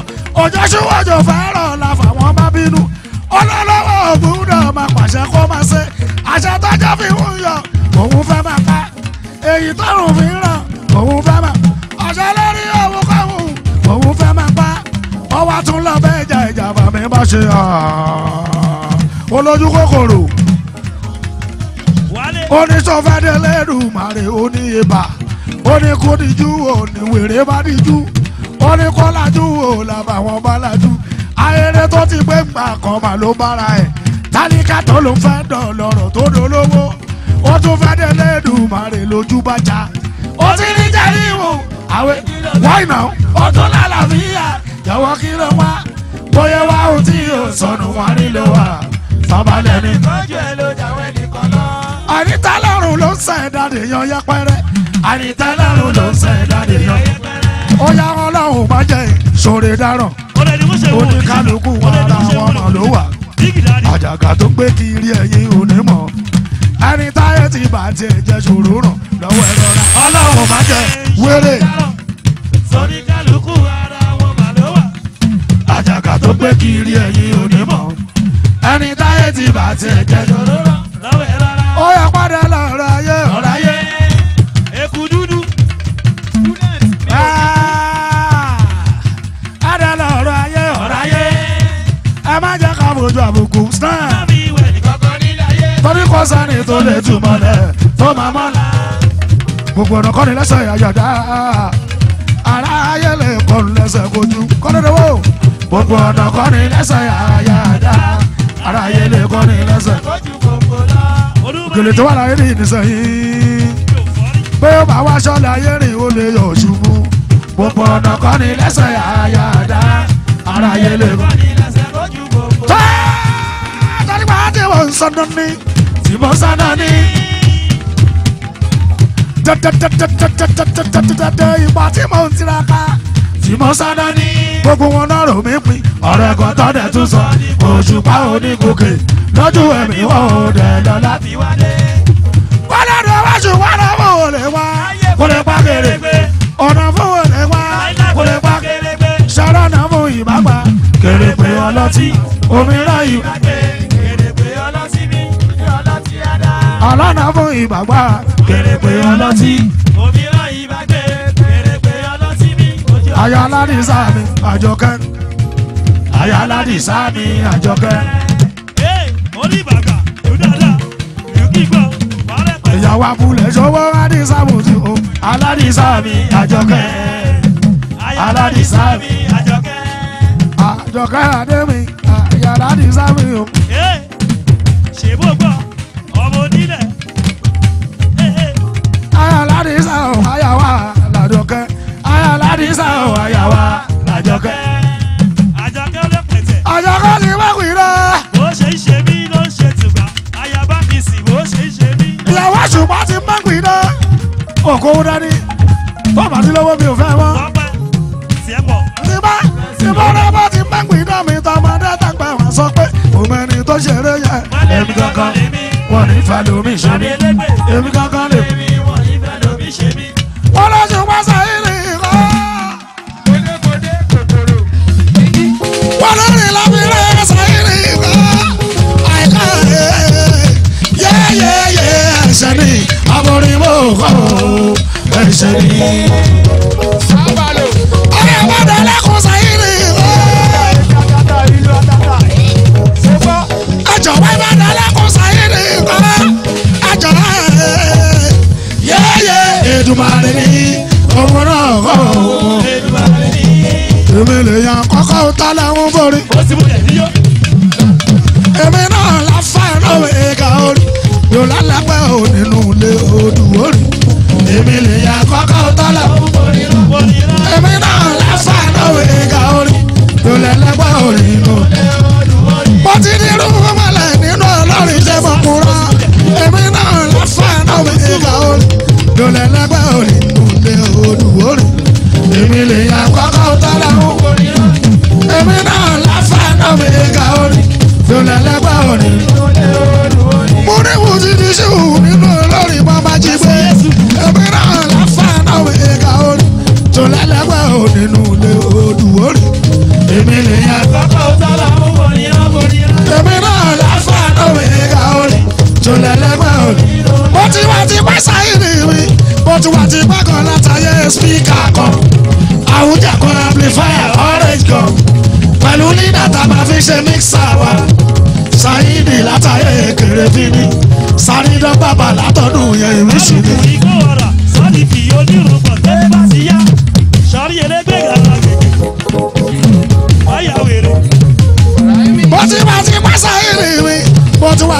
Òjò ṣúwọ́jò fẹ́ràn la fàwọn má bínú. Ọlọ́lọ́wọ́ ògùn máa pàṣẹ kó máa ṣe. Àṣẹ tọ́jọ́ fi ń yọ, òun fẹ́ máa pa. Èyí tọ́rùn fi ń ràn, òun fẹ́ máa. Ọ̀ṣẹ́ lórí òun kọ́hún, òun fẹ́ máa pa. Ọwọ́ tún lọ bẹ́ẹ̀ jà ìjàmbá mi bá ṣe olójú kòkòrò. Oníṣọ́fẹ́dẹ́lẹ́dùmarè ó ní ibà. Ó ní kó díjú, ó ní wèrè bá díjú. Ó ní kó lajú, ó làbàwọ́n bá lajú. Ayẹyẹ tó ti gbé gbà kan mà ló bára ẹ̀. Tálíkà tó ló fẹ́ dọ̀lọ́rọ̀ tó dolówó. Ó tún fẹ́ dẹ́lẹ́dùmarè lójú bá já. Ó ti ní jẹ́rí ìwò àwẹ̀ why now? Ó tún lálàáfíà jọ̀wọ́ kí ló wá. Bóyá wá ohun tí yóò sọnù wá nílò wa. Sọ́balẹ̀ ni. Àníta lọ́rùn ló ń ṣẹ̀dá dèèyàn yẹpẹrẹ. Àníta lọ́rùn ló ń ṣẹ̀dá dèèyàn. Ó yá Ọlọ́run má jẹ́ ìṣòro dáràn. Oníkálukú ara wọn mọ̀ ló wà. Àjàgà tó gbé kiri ẹ̀yìn onímọ̀. Ẹni táyé ti bà tiẹ̀ jẹ́ ṣòro ràn lọ́wọ́ ẹ lọ́ra. Ọlọ́run má jẹ́ wéré. Oníkálukú ara wọn mà ló wà. Àjàgà tó gbé kiri ẹ̀yìn onímọ̀. Ẹni táyé ti bà tiẹ̀ jẹ́ ṣòro ràn lọ́wọ́ ẹ lọ́ra. Ó yá padà lọ́rọ̀ ayé ọ̀rọ̀ ayé. Eku dúdú. Padà lọ́rọ̀ ayé ọ̀rọ̀ ayé. Ẹ má jẹ́ ká fojú àbùkù sàn. Torí kò sẹ́ni tó lè túmọ̀ lẹ̀ tó máa mọ́ la. Gbogbo ọ̀nà kọ́ni lẹ́sẹ̀ àyàdá. Ara ayé lè kọ́ni lẹ́sẹ̀ kojú. Kọ́ni lọ́wọ́. Gbogbo ọ̀nà kọ́ni lẹ́sẹ̀ àyàdá. Ara ayé lè kọ́ni lẹ́sẹ̀. Òkèlè tó wà láyé ní ìnísẹ̀yìn. Pé ó bá wá aṣọ láyé rìn ó lè yọ̀ ṣubú. Gbogbo ọ̀nà kọ́ni lẹ́sẹ̀ àyàdá. Ara ayé lè kọ́ni lẹ́sẹ̀ kojú. Tọ́jú tí mo ń sọdún ní tí mo sọdún ní. Dẹ́dẹ́dẹ́dẹ́dẹ́dẹ́dẹ́dẹ́ ìgbà tí mo ń tiraka tí mo sọdún ní. Gbogbo wọn náà rò mí pin ọ̀rọ̀ ẹ̀kọ́ tó dẹ̀ tún sọ òṣùpá onígòkè lójú ẹ̀mí wọn ò dẹ̀ lọ láti wálé. Wọ́n lọ́dọ̀ wá ṣùgbọ́n ọ̀nà fún òlè wá kó lè pa kéré. Ọ̀nà fún òlè wá kó lè pa kéré. Ṣọ́rọ̀ náà fún ìbápa kéré pé ọlọ́tí òmíràn ìbápa. Ọlọ́nà fún ìgbàgbà kèrèpè ọlọ́tí. Òmíràn ìbàgbé kèrèpè ọlọ́tí mi. Aya aládìsá mi àjọkẹ́. Aya aládìsá mi àjọkẹ́. Ee oníbàgà ìdáadáa ìkígbọ́ wàhálà pẹ̀lú. Ìyàwó abúlé ṣọwọ́ aládìsá mo ti o. Aládìsá mi àjọkẹ́. Aya aládìsá mi àjọkẹ́. Àjọkẹ́ adé mi aya aládìsá mi o. Ee ṣèbó gbọ́ ọmọ onílẹ̀. Aya aládìsá o aya wa làjọkẹ́. Aya aládìsá o aya wa làjọkẹ́. Àjọkẹ́ ọlọ́pẹ̀tẹ̀. Àjọkẹ́ ti wá kù iná. Bó ṣe ń ṣe mí ló ń ṣe tùgbà. Ayaba mi sì bó ṣe ń ṣe mí. Ìyàwó àṣùpá ti má kù iná. Òkòwò dání. Bọ́ọ̀mù àti lọ́wọ́ mi ò fẹ́ mọ́. Tọ́pẹ́ tiẹ̀ pọ̀. Tìbá tìbọ́dá ti má kù iná mi tọmọdé tàgbà wọn sọ pé òun ẹni tó ṣeré yẹn. Èmi kankan wọ́n ní fẹ́ lómi ṣe mí. Èmi kankan lè. Wọ́n lọ sí wáṣà ìrìn ìkọ́. Wọ́n lórí lábílẹ̀ ṣàìrìn ìkọ́. Àìká yẹ́yẹ́yẹ́ ẹ̀ṣẹ̀ ni aborí mò kọ́ ẹ̀ṣẹ̀ ni. Ọ̀rẹ́ ìbàdàn ẹlẹ́kùn ṣàìrìn ìkọ́. Ẹjọ̀wọ́ ìbàdàn ẹlẹ́kùn ṣàìrìn ìkọ́. Ẹjọ̀wọ́ yẹ́yẹ́ Èdùmàrè ni òun náà kọ́ èmi lè yan kọ́kọ́ ta lẹ́hún borí. Èmi náà la fa ẹ̀rọ ẹ̀ka orí. Yóò lálàpẹ́ ò nínú ilé odò orí. Èmi lè yan kọ́kọ́ ta lẹ́hún borí. Èmi náà la fa ẹ̀rọ ẹ̀ka orí. Yóò lálàpẹ́ ò nínú ilé odò orí. Mo ti ní irú mọ́lẹ̀ nínú ọlọ́rin ṣe mọ̀ kúrọ́. Èmi náà la fa ẹ̀rọ ẹ̀ka orí. Yóò lálàpẹ́ ò nínú ilé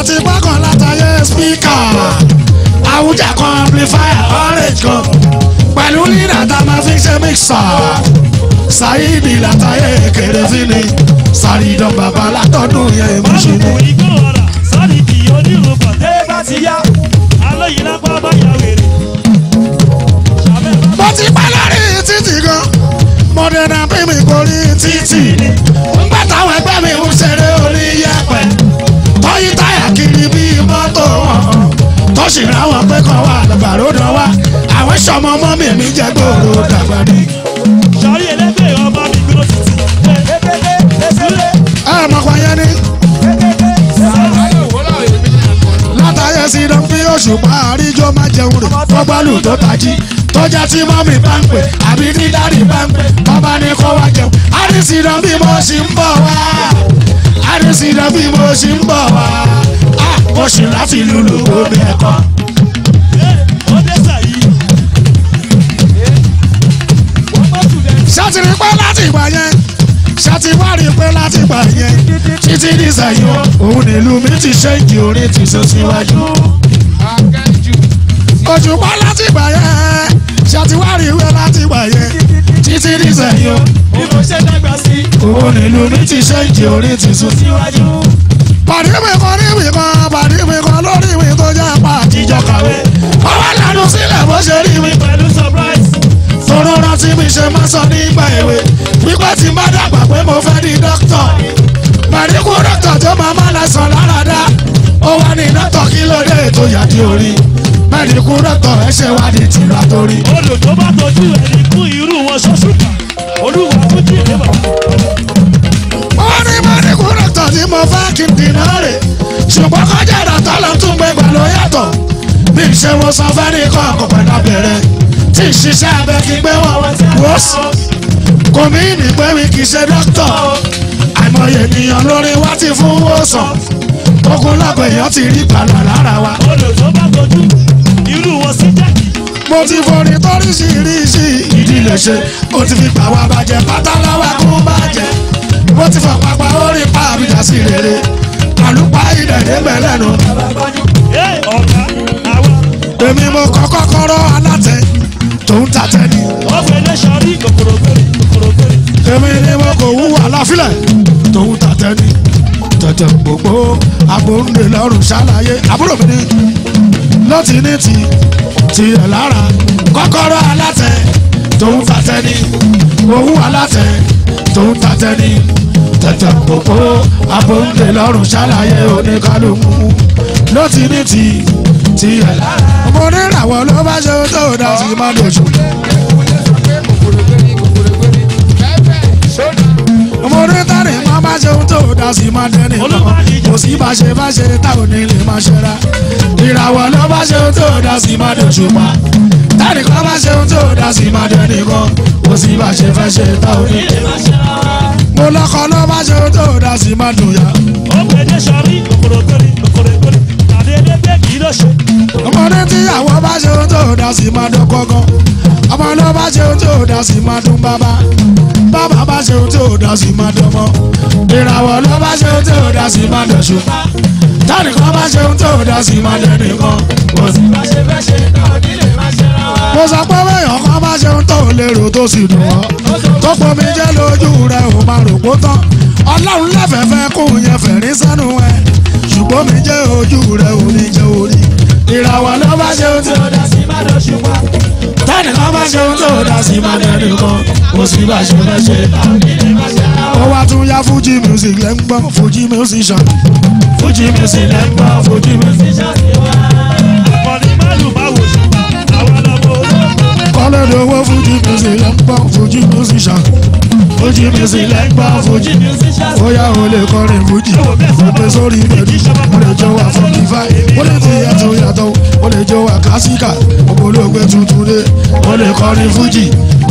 Àti pákan látàyè spíkà àwùjá kan amplifier orange kan pẹ̀lú lídà tá a máa fi ṣe mixer Saidi látàyè kérésìmí sàrídàn bàbá látọ̀dún yẹn ìmúṣe ni. Sọ́ọ̀dì onírúkọ tẹ́ bá ti yá alóyin lápá bá yà wèrè. Mo ti pẹ́ lórí títì gan mo dẹ̀nà bí mi kò rí títì ńgbà táwọn ẹgbẹ́ mi ń ṣeré orí yẹ̀pẹ̀ tọ́yí táyà kiri bí mọ́tò wọn tó sì ráwọn pé kan wà lọ́gbàrúdọ̀ wá àwọn sọmọ mọ́ mi mi jẹ́ gbòòrò dàgbà ni. Sọ̀rí ẹlẹ́gbẹ́ ọmọ mi gbúdọ̀ títì. Ẹ mọ̀ pa yẹn ni látàyè sí ló ń fi òṣùpá àríjọ máa jẹun rè fọgbálù tó tají tó jẹ́ tí mọ́mì bá ń pè àbí tí dáàdì bá ń pè bàbá ní kó wá jẹun àrísí ló bí mo ṣì ń bọ̀ wá àrísí ló bí mo ṣì ń bọ̀ wá á mo ṣì láti lùlù omi ẹ̀kọ́. Ṣàtìrí pé láti ìgbà yẹn ṣàtìwárí pé láti ìgbà yẹn títí nísàyò òun nílùú mi ti ṣe ìjì orin ti sún síwájú. Òṣùpá láti ìgbà yẹn ṣàtìwárí ìwé láti ìgbà yẹn títí nísàyò Bí mo ṣe dàgbà sí, òun nílùú mi ti ṣe ìjì orin ti sún síwájú. pàdé mi kan níwì kan pàdé mi kan lórí mi tó jẹ́ pa àtijọ́ kàwé ọwọ́ lànà sílẹ̀ bó ṣe rí mi Pẹ̀lú surprise. tòró rántí mi ṣe máa sọ nígbà èwe wípé tí n bá dàgbà pé mo fẹ́ di dókítà mẹ̀díkù dókítà tó máa má lọ sàn láradá ó wá ní dókítà kí ló dé ètò yàtí orí mẹ̀díkù dókítà ẹ ṣe wádìí tìlú àtòrí. Olè tó bá tọ́jú ẹni kú irú wọn ṣọ́ṣùpá. Olúwa tún jí ìdè bàbá. Ó ní mẹ̀díkù dókítà tí mo fẹ́ kí n dìnnà rè ṣùgbọ́n kọjá ìdàtọ́ ló tún gbé gbà ló yàtọ̀ bí ṣe wo sọ fẹ́ ní kọ́ ọkọ̀ pẹ̀lú abẹ́rẹ́ tí ń ṣiṣẹ́ abẹ kí gbé wọn wò sí kò mí ní pé mi kì í ṣe dókítà àìmọye ènìyàn lórí wá ti fún wòsàn ogunlọ́gọ̀ èèyàn ti rí gbàlà lára wa. Olè tó bá tọ́jú irú wọn sí jákì. Mo ti forin toríṣiríṣi ìdílé ṣe mo ti fi gbà wá bàjẹ́ pátá lọ́wọ́ kún bàjẹ́ mo ti fọ pápá orí pa àbíjà sí rere àlùpà ìdẹ̀dẹ̀ mẹ́lẹ́nu. Ẹ ọ̀gá àwa Èmi mo kọ́ kọ́kọ́rọ́ alátẹ tòun tàtẹ́ ni. ọ̀fẹ́ lè sọrí kòkòrò gbèrè kòkòrò gbèrè. Èmi ni mo kò wúwo àlàáfílẹ̀ tòun tàtẹ́ ni. Tẹ̀tẹ̀ gbogbo agbóhùnlé lọ́rùn ṣàlàyé àbúrò mi ni lọ́tì ní ti tiẹ̀ lára kọ́kọ́rọ́ alátẹ tòun tàtẹ́ ni òwú alátẹ tòun tàtẹ́ ni. Tẹ̀tẹ̀ gbogbo agbóhùnlé lọ́rùn ṣàlàyé oníkálukú lọ́tì ní ti tiẹ̀ lára. Mo ní ìràwọ̀ ló bá ṣe tó dá sí má lóṣù. Mo ní tani máa bá ṣe ohun tó dá sí máa dẹni kan kò sí bá ṣe bá ṣe tá ò ní lè máa ṣe ra ìràwọ̀ ló bá ṣe ohun tó dá sí máa dòṣù pa tani kan bá ṣe ohun tó dá sí máa dẹni kan kò sí bá ṣe fẹ́ ṣe tá ò ní lè máa ṣe ra. Mo lọ́kọ ló bá ṣe ohun tó dá sí máa dùn yá. Ọ̀fẹ́ lè sọrí kòkòrò gbèrè kòkòrò gbèrè. Tàbí ẹlẹ́gbẹ́ kì í lọ ṣe. Ọmọ ní tíyàwó bá ṣe ohun tó dá sí máa dún kọ́kọ́ ọmọ ló bá ṣe ohun tó dá sí máa dún bàbá bàbá bá ṣe ohun tó dá sí máa dún ọmọ ìràwọ̀ ló bá ṣe ohun tó dá sí máa dún ṣùpá tani kan bá ṣe ohun tó dá sí máa dún nìkan kò sí. Bá ṣe fẹ́ ṣe tá ò ní lè máa ṣe ra wa. Mo sọ pé bẹ́yàn kan bá ṣe ohun tó lérò tó sì dùn ọ́ tó pomi jẹ́ lójú rẹ̀ ò máa rò kó tán ọlọ́run lẹ́fẹ̀ẹ́fẹ́ kó yẹn fẹ̀rín sẹ́nu ẹ̀ ṣùgbọ́n mi jẹ́ ojú rẹ̀ ò ní jẹ́ orí ìràwọ̀ ló bá ṣe ohun tó Tó dá sí máa dọ̀ṣù pa. tani kan bá ṣe ohun tó dá sí máa dẹnu kan kò sí bá ṣe fẹ́ ṣe. Tá ò ní lè máa ṣe ra wa. Ó wá tún yá Fuji music lẹ́ ń gbọ́ Fuji musician Fuji music lẹ́ ń gbọ́ Fuji music. Àkànní málùú máa wò ṣùpá àwa lọ́mọ ológo. Kọ́lẹ́dọ̀ owó Fuji music lẹ́ ń gbọ́ Fuji musician Fuji music lẹ́ ń gbọ́ Fuji. Bóyá o lè kọrin Fuji o pè sórí mẹ́rin o lè jọ wà fún kífà o lè ti yàtọ̀ yàtọ̀ o lè jọ wà kásíkà ògbólógbé tuntun dé o lè kọrin Fuji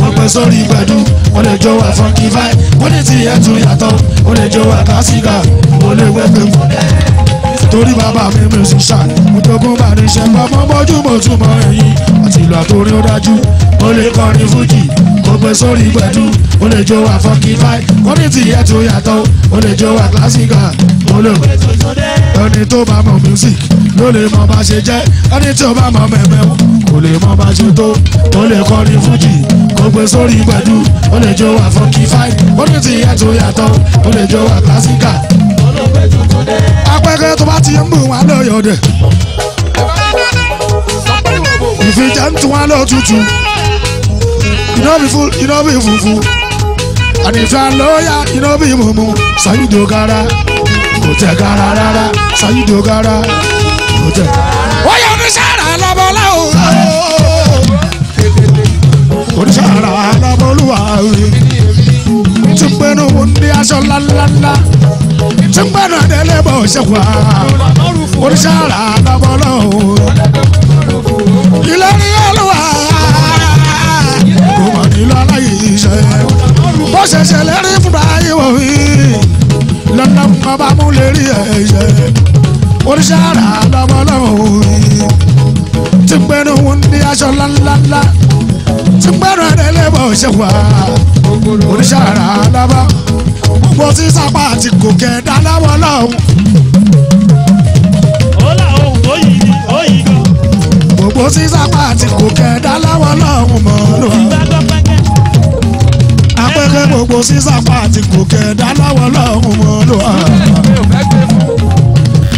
o pè sórí gbẹ̀du o lè jọ wà fún kífà o lè ti yàtọ̀ yàtọ̀ o lè jọ wà kásíkà ògbólógbé tuntun dé. Torí bàbá mi musician ojoogun bá ní ṣe pamọ́ mọ́jú mo túmọ̀ ẹ̀yìn àti ìlú àtòrí ó dájú o lè kọrin Fuji o kò gbé sórí gbẹ̀dú ó lè jó wa fọ́nkì fáì ó ní tìyẹ́ tó yàtọ̀ ó lè jó wa kílásìkà ó lè ẹni tó bá mọ music ló lè mọ bá ṣe jẹ́ ẹni tí ó bá mọ mẹ̀mẹ́ kò lè mọ bá ṣe tó ó lè kọrin fújì kò gbé sórí gbẹ̀dú ó lè jó wa fọ́nkì fáì ó ní tìyẹ́ tó yàtọ̀ ó lè jó wa kílásìkà. Apẹ́kẹ́ tó bá ti ń bù wọn lóyọ̀dẹ̀ ìfìjà ń tún wọn lótútù you no be full you no be fufu and if you are lawyer you no be mumu Saheed Ogara kò tẹ gara rárá Saheed Ogara kò tẹ. Ó yẹ oníṣàrà lọ́bọ̀lá o oníṣàrà lọ́bọ̀lúwa tí ń gbẹ́nu wo ní aṣọ ńláńláńlá tí ń gbẹ́nu ẹ̀dẹ́lẹ́bọ̀ ṣẹ̀wá oníṣàrà lọ́bọ̀lá o ìlérí Olúwa kò mọ̀ nílò aláìṣẹ́ bó ṣe ṣèlérí fúnra ìwọ̀ yìí lọ́nà ọba mú lérí ẹ̀ṣẹ̀ oníṣàrà lọ́mọlọ́wọ́ yìí tí ń gbẹ́nu wọn ní aṣọ ńláńláńlá tí ń gbẹ́nu ẹ̀rẹ́lẹ́bọ̀ ṣe wà oníṣàrà lọ́mọ gbogbo sísapá àti gòkè dáláwọ́ lọ́hùn. Gbogbo sísapá àti gòkè dáláwọ́ lọ́hùn mọ́ lọ́wọ́. Apẹ́kẹ́ gbogbo sísapá àti gòkè dáláwọ́ lọ́hùn mọ́ lọ́wọ́.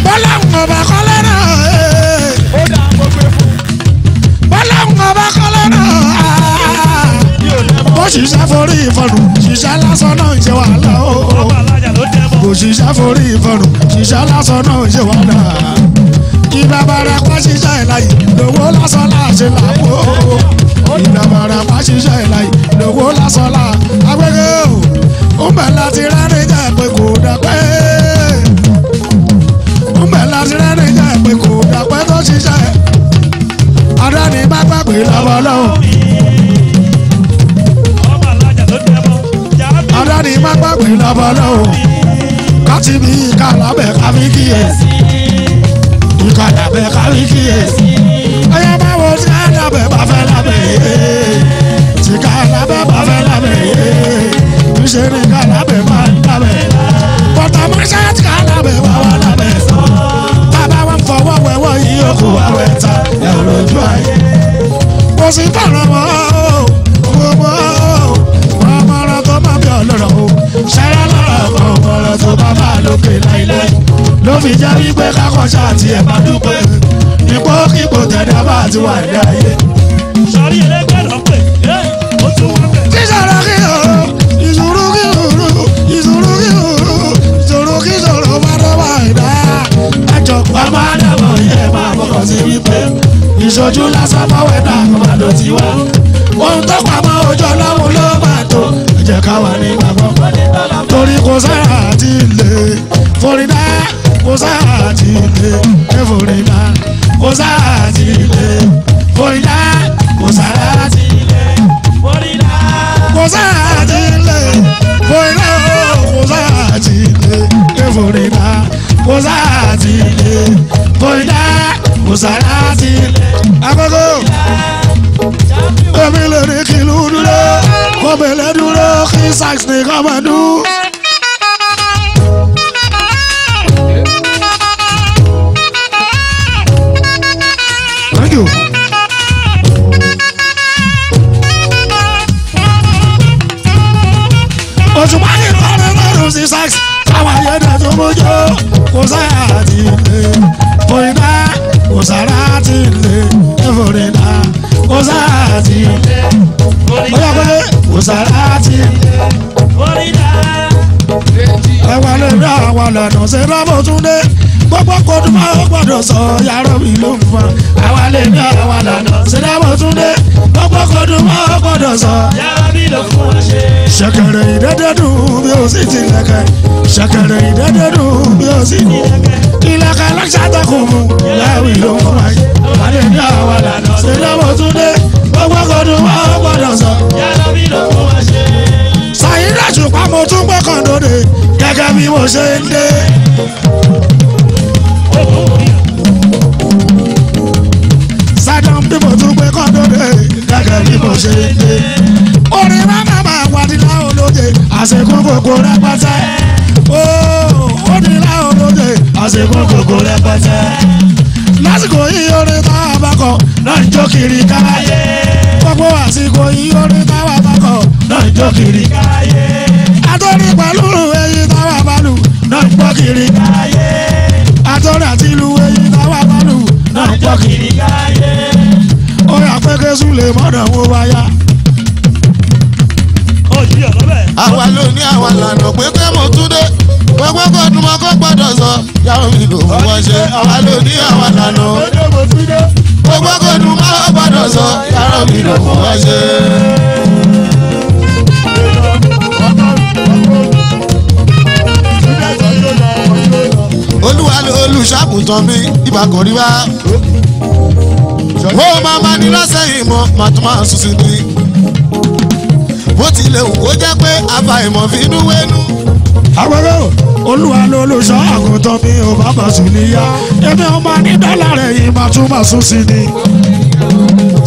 Bọ́lá ń ọba kọ́lé náà. Bọ́lá ń ọba kọ́lé náà. Bó ṣiṣẹ́ forí ìfọ̀nù, ṣiṣẹ́ lásán náà ń ṣe wàhálà o. Bó ṣiṣẹ́ forí ìfọ̀nù, ṣiṣẹ́ lásán náà ń ṣe wàhálà. Ìbàbàrà pa ṣiṣẹ́ ìlàyé, lówó lásán láṣẹ làwọ̀. Ìbàbàrà pa ṣiṣẹ́ ìlàyé, lówó lásán là. Agbègbè o, ó bẹ̀ láti rẹ́rìn jẹ́ pé kò dàpẹ́. Ó bẹ̀ láti rẹ́rìn jẹ́ pé kò dàpẹ́ tó ṣiṣẹ́. Adáni má gbàgbé lọ́wọ́ lọ́wọ́. Adáni má gbàgbé lọ́wọ́ lọ́wọ́. Káti bí ìka lábẹ́ káfí kíyèsí. Ìka lábẹ́ káfí kíyèsí. Ẹyẹ bá wo tí ká lábẹ́ bá fẹ́ lábẹ́ yé. Tí ká lábẹ́ bá fẹ́ lábẹ́ yé. Níṣẹ́ ni ká lábẹ́ bá lábẹ́. Bọ̀tà mọ́ṣẹ́ tí ká lábẹ́ bá wà lábẹ́. Bàbá wa ń fọwọ́ wẹ̀wọ́ yìí ó kò wá wẹ̀ ta ẹ̀rọ ojú ayé. Kò sí fọ̀rọ̀ mọ́ o, ọmọ tó máa bí ọlọ́rọ̀ o. Ṣẹ́rẹ́ lọ́rọ̀ ọmọ tó bá bá lókè láìláì. Ló fi jẹ́ wípé kákọ́ṣà àti ẹ̀bá dúpẹ́. Ipò kíkò tẹ̀dá bá ti wà ní ayé. Sọ̀rí ẹlẹ́gbẹ́ lọ pé ó tún wá bẹ̀. Sísọ̀rọ̀ kí sọ̀rọ̀, ìṣòro kí sọ̀rọ̀, ìṣòro kí sọ̀rọ̀, ìṣòro kí sọ̀rọ̀ bá dọ́wà ìdá. Ẹjọ́ ọmọ Ádámọ̀ yẹ máa fọkàn sí wípé ìṣojú lásán fọwọ́ ẹ̀dá àkọ́mọ́dọ̀ ti wá. Ohun tó pamọ́ ojú Ọlọ́run ló máa tó. Ẹ jẹ́ ká wà ní ìgbàgbọ́. Torí kò sára àti ilé Fòrídà, kò sára àti ilé Fòrídà, kò sára àti ilé Fòrídà, kò sára àti ilé Fòrídà, kò sára àti ilé Fòrídà, kò sára àti ilé Fòrídà, kò sára àti ilé Fòrídà, kò sára àti ilé. Agogo èmi lè ní kìlú dúró, kọ́mẹ̀lẹ́ dúró, kí sax ní kọ́mẹ̀ dún. Thank you. Òṣùpá ní kọ́rin lọ́rùn sí sax, táwọn ayédè tó mójó, kò sára àti ilé. Fòyìnbá kò sára àti ilé. Fòyìnbá kò sára àti ilé. Ó yà pé kò sára àti ilé. Ẹwà lè rí àwọn lọ́nà ṣe lọ́mọ túndé. Gbogbo kò dùn máa ń gbọ́dọ̀ sọ yàrá mi ló ń fọ. Àwa lè rí àwọn lọ́nà ṣe lọ́mọ túndé. Gbogbo kò dùn máa ń gbọ́dọ̀ sọ yàrá mi ló fún wa ṣe. Ṣẹ̀kẹ̀rẹ̀ ìdẹ́dẹ́dùn bí o sì ti lẹ̀kẹ̀. Ṣẹ̀kẹ̀rẹ̀ ìdẹ́dẹ́dùn bí o sì ti lẹ̀kẹ̀. Ìlẹ̀kẹ̀ lọ́sàtọ̀kùn mú láwì ló ń fún wa ṣe. Àwa lè rí àwọn lọ́nà ṣe lọ́mọ túndé. Gbogbo kò dùn máa ń gbọ́dọ̀ sọ Yàrá mi ló fún wa ṣe. Saheed Òṣùpá mo tún gbọ́kàn lóde gẹ́gẹ́ bí mo ṣe ń dé. Saddam bí mo tún gbọ́kàn lóde gẹ́gẹ́ bí mo ṣe ń dé. Ó Orin máma máa wádìí láwọn olóde àṣekún kòkó rẹpẹtẹ. Ó ní láwọn olóde àṣekún kòkó rẹpẹtẹ. Lásìkò yìí orin táwa bá kọ náà ń jó kiri káyé. Gbogbo àsìkò yìí orin táwa bá kọ náà ń jó kiri káyé. Àtọ́rí pẹ̀lú eyín táwa bá lù náà ń gbọ́ kiri káyé. Àtọ́rí àti ìlú eyín táwa bá lù náà ń gbọ́ kiri káyé. Ó yà pé Jésù lè mọ̀nà wo wáyà. Àwa ló ní àwa lànà pé pé mo tún dé gbogbo kò dùn mọ́ kó gbọ́dọ̀ sọ yàrá mi ló fún wọn ṣe. Àwa ló ní àwa lànà gbogbo kò dùn mọ́ kó gbọ́dọ̀ sọ yàrá mi ló fún wọn ṣe. Olúwa ló olùṣàgùntàn mi ibà kò rí wá. Ó máa ma ní lọ́sẹ̀ yìí mọ́ màá tún máa sùn sí ni. Bó tilẹ̀ wù kó jẹ́ pé àfàìmọ̀ finú wẹ́nu. Àwẹ̀rẹ̀ Olúwa ló olùṣọ́ àgùntàn mi ò bá bá sùn níyà. Èmi ò máa ní dọ́là rẹ̀ yìí máa tún máa sùn sí ni.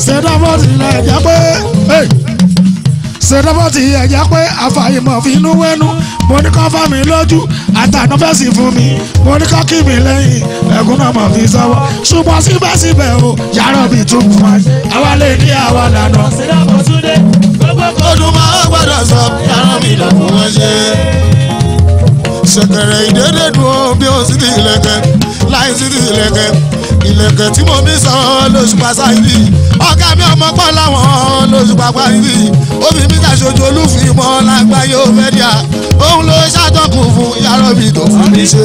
Ṣèdáfọ́tì lẹ̀ jẹ́ pé ṣèdáfọ́tì ẹ̀ jẹ́ pé àfàìmọ̀ finú wẹ́nu. Mo ní kó fà mí lójú àtàná fẹ́ sì fún mi. Mo ní kó kí mi lẹ́yìn ẹ̀gún náà mọ̀ fi sọ́wọ́. Ṣùgbọ́n síbẹ̀síbẹ̀ o yàrá mi tún fún wa. Àwa lè ní àwa lànà. Ọdún máa gbọ́dọ̀ sọ yàrá mi ló fún wọn ṣe. Ṣẹ̀kẹ̀rẹ̀ ìdédé dùn ó bí ó sì ti ìlẹ̀kẹ̀ láì sí ti ìlẹ̀kẹ̀ ìlẹ̀kẹ̀ tí mo mi sọ lóṣù pàṣẹ ọ̀gá mi ọmọ pọ̀ láwọn lóṣù pàpà yìí òbí mi ṣàṣojú olúfìmọ̀ lágbàáyé òfẹ́ díà òun ló ṣàtọkùn fún yàrá mi tó fún mi ṣe.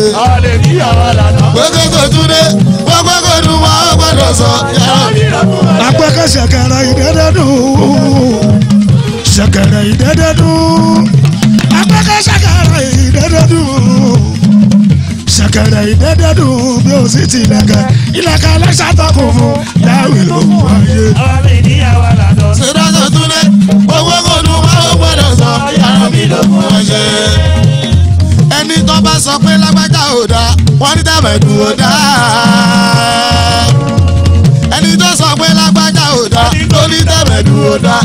Gbogbo kò tún dé gbogbo kò dùn mọ́ ó gbọ́dọ̀ sọ yàrá mi. Apẹ́kẹ́ ṣẹ̀kẹ̀rẹ̀ ìdédé dùn ṣẹ̀kẹ̀rẹ̀ ìdédé dùn apẹ́kẹ́ ṣẹ̀kẹ̀rẹ̀ ìdédé dùn ṣẹ̀kẹ̀rẹ̀ ìdédé dùn bí o sì ti lẹ̀kẹ̀ ìlẹ̀kẹ̀ lẹ́sàtọ̀kùn fún yàwé ló mú ayé. Ṣèdájọ́ tún dé gbogbo kò dùn mọ́ ó gbọ́dọ̀ sọ yàrá mi ló fún wọn ṣe. Ẹni tó bá sọ pé lágbájá ò dáa wọ́n ní tẹ̀mẹ̀dù ò dáa. Ẹni tó sọ pé lágbájá ò dáa ló ní tẹ̀mẹ̀dù ò dáa.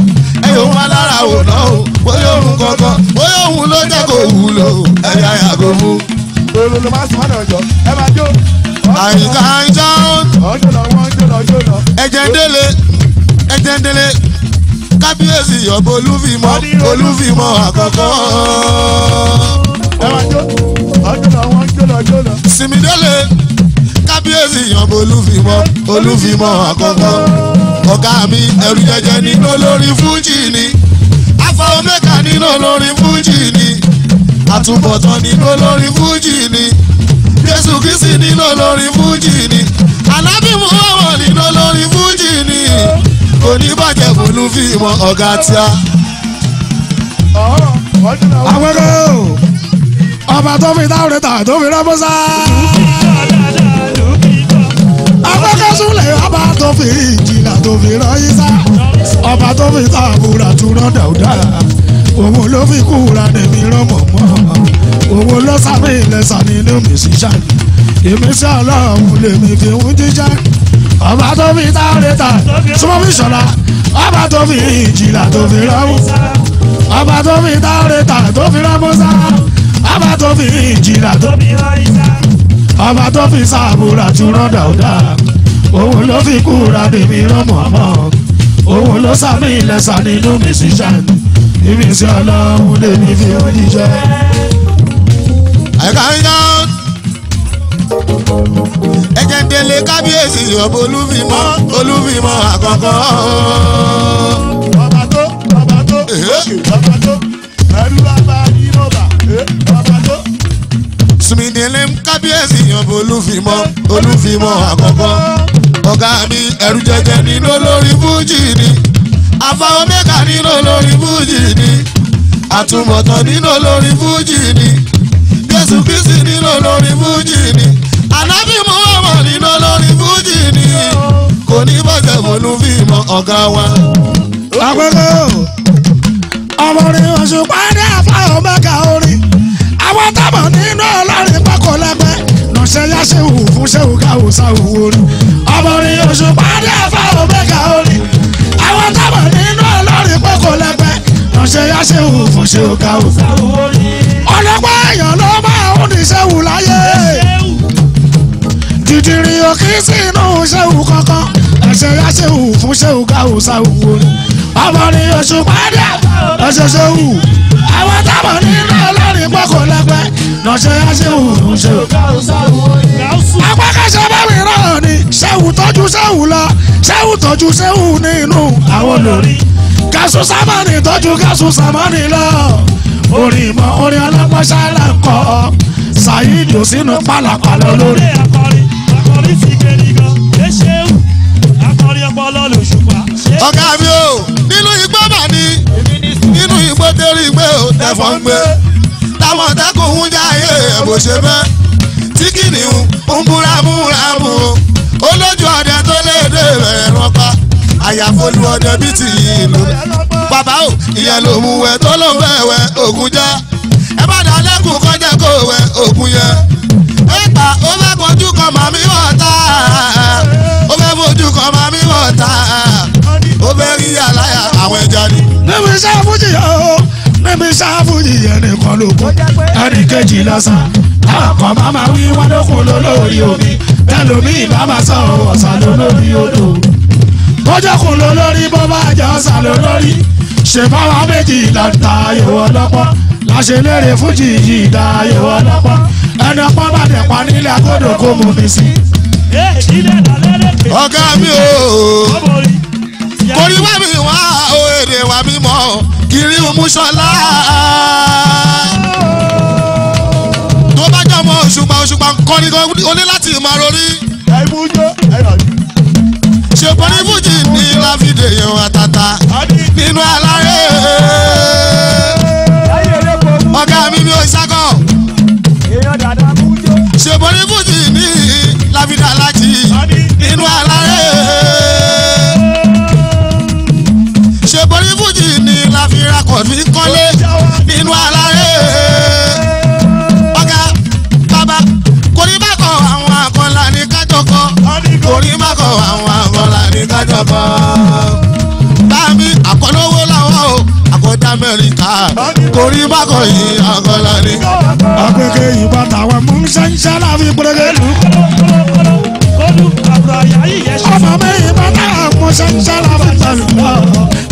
Ẹyọ wọn alára ò náà o bóyá òun kankan bóyá òun ló jẹ́ kó wúlò ẹ̀yà yàgò fún. Àyíká ń jọ́ ẹ̀jẹ̀ ń délé ẹ̀jẹ̀ ń délé kábíyèsí ọ̀bọ olúfìmọ̀ olúfìmọ̀ àkọ́kọ́. Sìmídélé kábíyèsí ọ̀bọ olúfìmọ̀ olúfìmọ̀ àkọ́kọ́. Ọ̀gá mi ẹ̀rù jẹjẹ nínú olórin fújì ni Alfa Omega nínú olórin fújì ni àtúbọ̀tán nínú olórin fújì ni Jésù Kristi nínú olórin fújì ni Ànábì Muhammad nínú olórin fújì ni oníbàjẹ́ olúfìmọ̀ ọ̀gá tíá. Àwẹ̀rẹ̀ ọba tó fi táwọn ta tó fi rọ́mọ́sá. Akọ́kọ́súnlẹ̀ ọba tó fi ìjìlá tó fi rọ́yísá. Ọba tó fi tààbùrà tó rán dàúdà. Òun ló fi kúra nèmi rán mọ̀mọ́. Òun ló sàmì ilẹ̀sà nínú mi ṣiṣẹ́. Ìmísí ọlọ́run lèmi fi ń jíjẹ́. Ọba tó fi táwọn ta súnmọ́ mi ṣọ̀la. Ọba tó fi ìjìlá tó fi rọ́mọ́sá. Ọba tó fi táwọn ta tó fi rọ́mọ́sá. Ọba tó fi ìjìlá tó fi rọ́yísá. Ọba tó fi sàbúrà tún rán dàúdà. Òun ló fi kúra bèbí rán mọ̀mọ́. Òun ló sàmì ilẹ̀sà nínú mi ṣiṣẹ́. Ìmísí ọlọ́run lèmi fi ń jíjẹ́. Àyíká ń yán ẹ̀jẹ̀ ń délé kábíyèsí ọ̀bọ olúfìmọ̀ olúfìmọ̀ àkọ́kọ́. Bàbá tó bàbá tó bàbá tó ẹrú bàbá yìí ló bà bàbá tó. Sìmìdìlẹ̀ kábíyèsí ọ̀bọ olúfìmọ̀ olúfìmọ̀ àkọ́kọ́. Ọ̀gá mi ẹ̀rù jẹjẹ nínú olórí fújì ni Alfa Omega nínú olórí fújì ni àtúbọ̀tán nínú olórí fújì ni Jésù Kristi nínú olórí fújì ni Ànábì Muhammad nínú olórí fújì ni kò ní bàjẹ́ olúfìmọ̀ ọ̀gá wa. Àwẹ̀rẹ̀ ọmọ orin Òṣùpá ní Alfa Omega orin àwọn tábọ̀ nínú ọlọ́rin pákó lẹ́gbẹ́ lọ́sẹ̀ yá ṣéwù fún ṣéwù káwù sáwù orin ọmọ orin Òṣùpá ní Alfa Omega orin àwọn tábọ̀ nínú ọlọ́rin pákó lẹ́gbẹ́ ṣéwù fún ṣéwù gáúsà. Ọlọ́pàá èèyàn ló máa ń ní ṣéwù láyé. Dìdìrì òkè sínú ṣéwù kankan. Ẹ̀ṣẹ̀ yá ṣéwù fún ṣéwù gáúsà òwò ni. Ọmọ ni oṣù pàdé ẹ̀ṣẹ̀ ṣéwù. Àwọn táwọn nínú ọlọ́rin pọ́kò lẹ́pẹ́. Lọ́ṣẹ̀ yá ṣéwù fún ṣéwù gáúsà òwò ni. Apákẹ́sẹ̀ bá mi rán ni ṣéwù tọ́jú ṣéwù lọ. Ṣéwù tọ́jú ṣéwù nínú àwọn olórí. Gàṣù sámánì tọ́jú gàṣù sámánì lọ. Orin ìmọ̀ orin ọlọ́pàá ṣáàlà ń kọ́. Saheed ò sínú pàlàpàlà lórí. Ọ̀gá mi o, nínú igbó mà ní, nínú igbó tẹ́rù igbó tẹ̀fọ́ ń gbé. Táwọn tẹ́kùn ń jáyé ẹ̀ bó ṣe fẹ́. Tí kìnìún ń búra múra mú. Olójú ọdẹ tó léde bẹ̀rẹ̀ rọpa. Àyàfólú ọdẹ bíi ti ìlú. Bàbá o, ìyẹn ló mú wẹ tó ló ń fẹ́ wẹ ògùn jẹ́. Ẹ bá dá lẹ́kùn kọjá kó wẹ ògùn yẹn. Ẹ̀pà ó fẹ́ kojú kan màmí wọ̀ta. Ó fẹ́ fojú kan màmí wọ̀ta. Ó fẹ́ rí àláyà àwọn ẹja ni. Níbi iṣẹ́ fújì yẹn o, níbi iṣẹ́ fújì yẹn nìkan ló kún. Ẹnì kejì lọ́sàn. Táwọn kan bá máa wí wọ́n lókun lólórí omi. Bẹ́ẹ̀ lómi ìbá máa sọ ọ̀sán lólórí odò. Bọ́jọ́kùn lólórí bó bá jẹ́ ọ̀sán lólórí. Ṣé báwa méjì là ń ta ayò ọlọ́pọ́n? Láṣẹ lérè fújì yìí da ayò ọlọ́pọ́n. Ẹni ọpọ́n bá dẹ̀ pa nílé agbọ́dọ̀ kó mú mi sí. Ọ̀gá mi o, kò rí wá mi wá o, èdè wa mi mọ̀, kiri Musọ́lá. Tó bá jẹ́ ọmọ Òṣùpá, Òṣùpá kọrin gan, o ní láti máa rorí. Ṣé bọ́ní fújì ní láfídè yan àtàtà nínú aláré? Ọ̀gá mi mi ò ṣàkọ̀. Ṣé bọ́ní fújì ní láfídè alájì nínú aláré? Ṣé bọ́ní fújì ní láfíra kọ̀ọ̀fin kọ́lé nínú aláré? Ọ̀gá bàbá kò ní bá kọ àwọn àkọlà ní kájọ kọ. Kò ní bá kọ àwọn àkọlà ní kájọ kọ. Bámi àkọlówó làwọn o, àkọjá Amẹ́ríkà. Kò ní bá kọ yìí àkọlà ní. Àpèké ìbọn tàwọn mú ṣẹ́ńṣẹ́ láfi pérégé lù. Ọmọ mi ìbọn táwọn mú ṣẹ́ńṣẹ́ láfi pẹ̀lú yọ.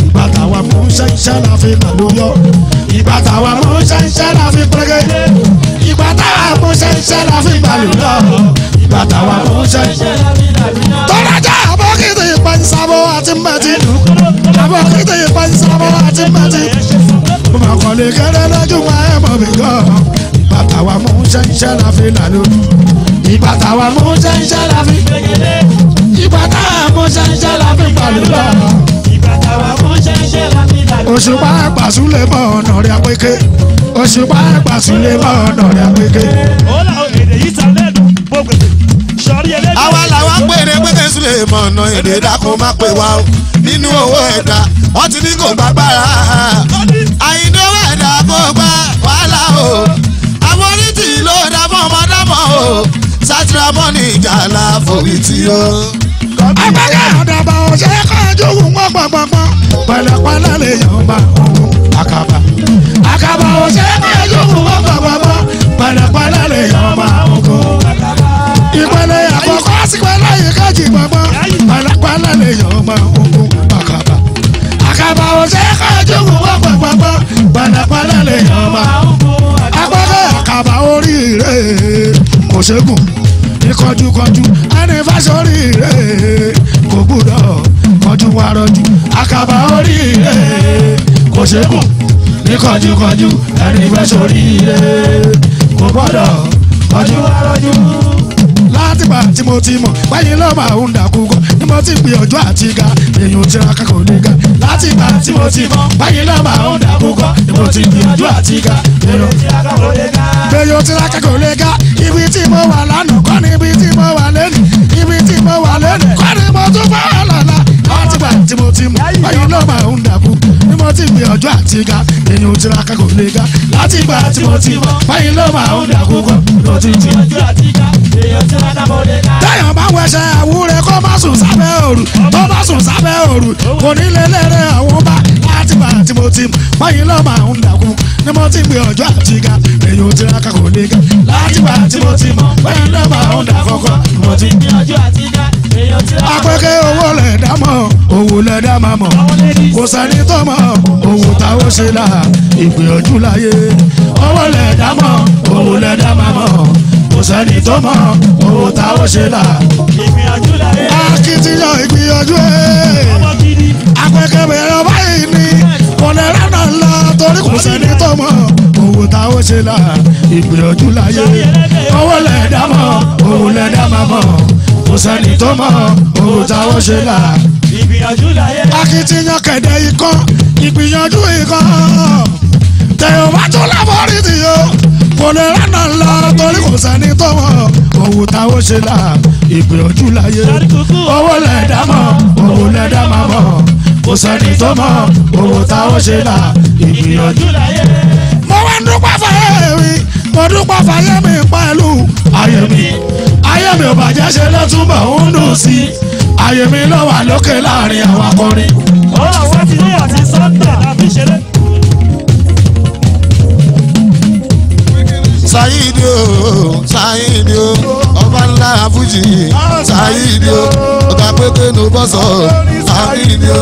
Ìbọn táwọn mú ṣẹ́ńṣẹ́ láfi pẹ̀lú yọ. Ìbọn táwọn mú ṣẹ́ńṣẹ́ láfi pérégé. Ìbọn táwọn mú ṣẹ́ńṣẹ́ láfi pẹ̀lú yọ. Ìbọn táwọn mú ṣẹ́ńṣẹ́ láfi pẹ̀lú yọ. Tọ́lájà àbọ̀kìtì ìpẹ́nsábọ̀ àti mẹ́tì. Àbọ̀kìtì ìpẹ́nsábọ̀ àti mẹ́tì. Mo máa kọ́lé kẹ́rẹ́ lójú wa ẹ̀ mọ̀ mi gan. Ìgbà táwa mú ṣẹ́ńṣẹ́ la fi làlú. Ìgbà táwa mú ṣẹ́ńṣẹ́ la fi. Ìgbà táwa mú ṣẹ́ńṣẹ́ la fi pàlú lọ. Òṣùpá àgbàsúlẹ̀ mọ́ ọ̀nà rẹ̀ àpéké. Òṣùpá àgbàsúlẹ̀ mọ́ ọ̀nà rẹ̀ àpéké. Àwa làwa pèrè pé kẹ́sù lè mọ̀ ọ̀nà èdè dákun má pè wá o. Nínú owó ẹ̀dá, wọ́n ti ní kò gbàgbára. Àyìndé owó ẹ̀dá kò gbà wàhálà o. Àwọn onítì ló dá fún ọmọdámọ̀ o. Sátìrà mọ́nì ìjà la forí tì o. Àpẹẹrẹ àdàbà ọ̀ṣẹ́ kájú wọn gbọ̀ngbọ̀ngbọ̀n. Pẹ̀lẹ́pẹ̀lẹ́ lè yàn bá òun àkàbà. Àkàbà ọ̀ṣẹ́ kájú wọn gbọ̀ngbọ̀ngbọ̀n. Pẹ̀lẹ́pẹ̀lẹ́ lè yàn bá òun. Ìpele àkọ́kọ́ sípele ìkejì gbọ̀ngbọ̀n. Pẹ̀lẹ́pẹ̀lẹ́ lè yàn bá òun àkàbà. Àkàbà ọ̀ṣẹ́ kájú wọn gbọ̀ngbọ̀ngbọ̀n. Pẹ̀lẹ́pẹ̀lẹ́ lè yàn bá òun. Àpẹẹrẹ àkàbà oríire kò ṣẹ́gun ìkọjúkọjú ẹni fásórí rẹ̀ kò gbúdọ̀ kọjú wa rọjú. Àkàbà orí rẹ̀ kò ṣẹ́gun ìkọjúkọjú ẹni fásórí rẹ̀ kò gbọ́dọ̀ kọjú wa rọjú. Látìgbà tí mo ti mọ̀ báyìí ló máa ń dàkúkọ ni mo ti gbìyànjú àti ga èèyàn tiraka kò lè ga. Látìgbà tí mo ti mọ̀ báyìí ló máa ń dàkúkọ ni mo ti gbìyànjú àti ga èèyàn tiraka kò lè ga. Ibi tí mo wà lánàá kọ́ ni ibi tí mo wà lẹ́nu, ibi tí mo wà lẹ́nu kọ́ ni mo tún bá wà lọ́la. Látìgbà tí mo ti mọ̀ báyìí ló máa ń dàkúkọ ni mo ti gbìyànjú àti ga èèyàn tiraka kò lè ga. Látìgbà tí mo ti mọ̀ báyìí ló máa ń dàkúkọ ni mo ti gbìyànjú àti ga. Téèyàn bá wẹsẹ̀ àwúrẹ́ kó má sùn sábẹ́ òru, tó bá sùn sábẹ́ òru kò ní lè lérè àwọn bá. Látìgbà Látìgbà tí mo ti báyìí lọ́ọ́ máa ń dàkú ni mo ti gbé ọjọ́ àtìgá èyí ò tiraka kò lè ga. Látìgbà tí mo ti mọ̀ báyìí lọ́ọ́ máa ń dà kọ́kọ́ ni mo ti gbé ọjọ́ àtìgá èyí ò tiraka. Apẹ́kẹ́ owó lẹ̀ dá mọ̀, owó lẹ̀ dá máa mọ̀, kò sẹ́ni tó mọ̀ owó táwọn ṣe là ìgbìyànjú láyé. Owó lẹ̀ dá mọ̀, owó lẹ̀ dá máa mọ̀, kò sẹ́ni tó mọ̀ owó táwọn ṣe là ìgbìyànjú láyé. Akitiyan ìgbìyànjú ẹ̀. Apẹ́kẹ́ bẹ̀rẹ̀ báyìí ni kò lè rànà lọ torí kò sẹ́ni tó mọ̀ owó táwọn ṣe là ìgbìyànjú láyé. Owó lẹ̀ dá mọ̀, owó lẹ̀ dá máa mọ̀, kò sẹ́ni tó mọ̀ owó táwọn ṣe là ìgbìyànjú láyé. Akitiyan kẹ̀dẹ̀ ikọ́ ìgbìyànjú ikọ́ tẹ̀yọ̀ bá tún lábọ́rí ti yó kò lè rànà lọ torí kò sẹ́ni tó mọ̀ owó táwọn ṣe là ìgbìyànjú láyé. Owó lẹ̀ dá mọ̀, owó lẹ̀ dá máa mọ̀, kò sẹ́ni tó mọ̀ owó táwọn ṣe là ìgbìyànjú láyé. Mo wá ń dúpẹ́ fàyè mi, mo dúpẹ́ fàyè mi pẹ̀lú ayé mi. Ayé mi ò bàjẹ́ ṣe lọ́túnbọ̀ ń dùn sí i. Ayé mi ló wà lókè láàrin àwọn akọrin. Ọ̀rọ̀ Sátidé àti Sọ́ndẹ̀ la fi ṣeré. Saheed o, Saheed o, ọba ńlá Fújì, Saheed o, ọ̀gá pété ló bọ́ sọ, Saheed o,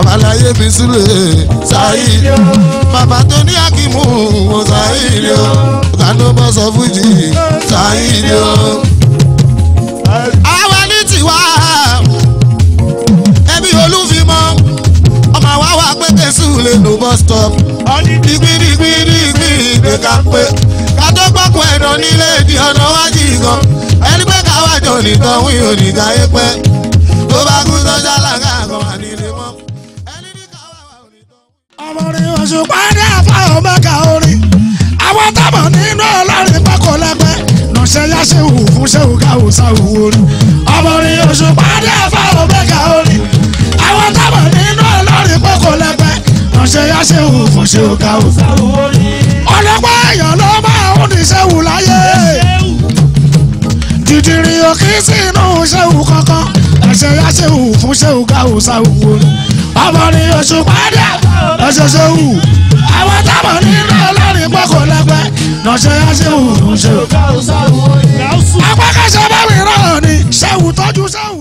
ọbaláyé mi súlẹ̀, Saheed o, bàbá tó ní Akimu, Saheed o, ọ̀gá ló bọ́ sọ Fújì, Saheed o. Àwa ní tiwa, ẹbí olúfimọ́, ọmọ àwa wà pété súlẹ̀ ló bọ́ stop, digbidigbidigbi gbé ká pé kátó gbọ́kùn ẹ̀dọ̀ nílé ìdí ọ̀nà wájú ìgan ẹni pé káwá jọ nìkan wí oníga yé pẹ́ tó bá kú sọ́jà lága kan wà nílé mọ́. Ọmọrin Òṣùpá ní àfáà mẹ́ka orin àwọn tábọ̀ nínú ọlọ́rin pákó lẹ́pẹ́ lọ́sẹ̀ yá ṣéwù fún ṣéwù káwù sáwù orin. Ọmọrin Òṣùpá ní àfáà mẹ́ka orin àwọn tábọ̀ nínú ọlọ́rin pákó lẹ́pẹ́ lọ́sẹ̀ yá ṣéwù fún ṣéwù káwù sáwù orin. Ọlọ́pàá èèyàn ló máa ń ní ṣéwù láyé dìdìrì òkè sínú ṣéwù kankan ẹ̀ṣẹ̀ yá ṣéwù fún ṣéwù káwù sáwù orin. Ọmọrin Òṣùpá ní ẹ̀ṣẹ̀ ṣéwù àwọn tábọ̀ nínú ọlọ́rin pákó lẹ́pẹ́ lọ́sẹ̀ yá ṣéwù fún ṣéwù. Apákẹ́sẹ̀ bá mi rán ni ṣéwù tọ́jú ṣéwù.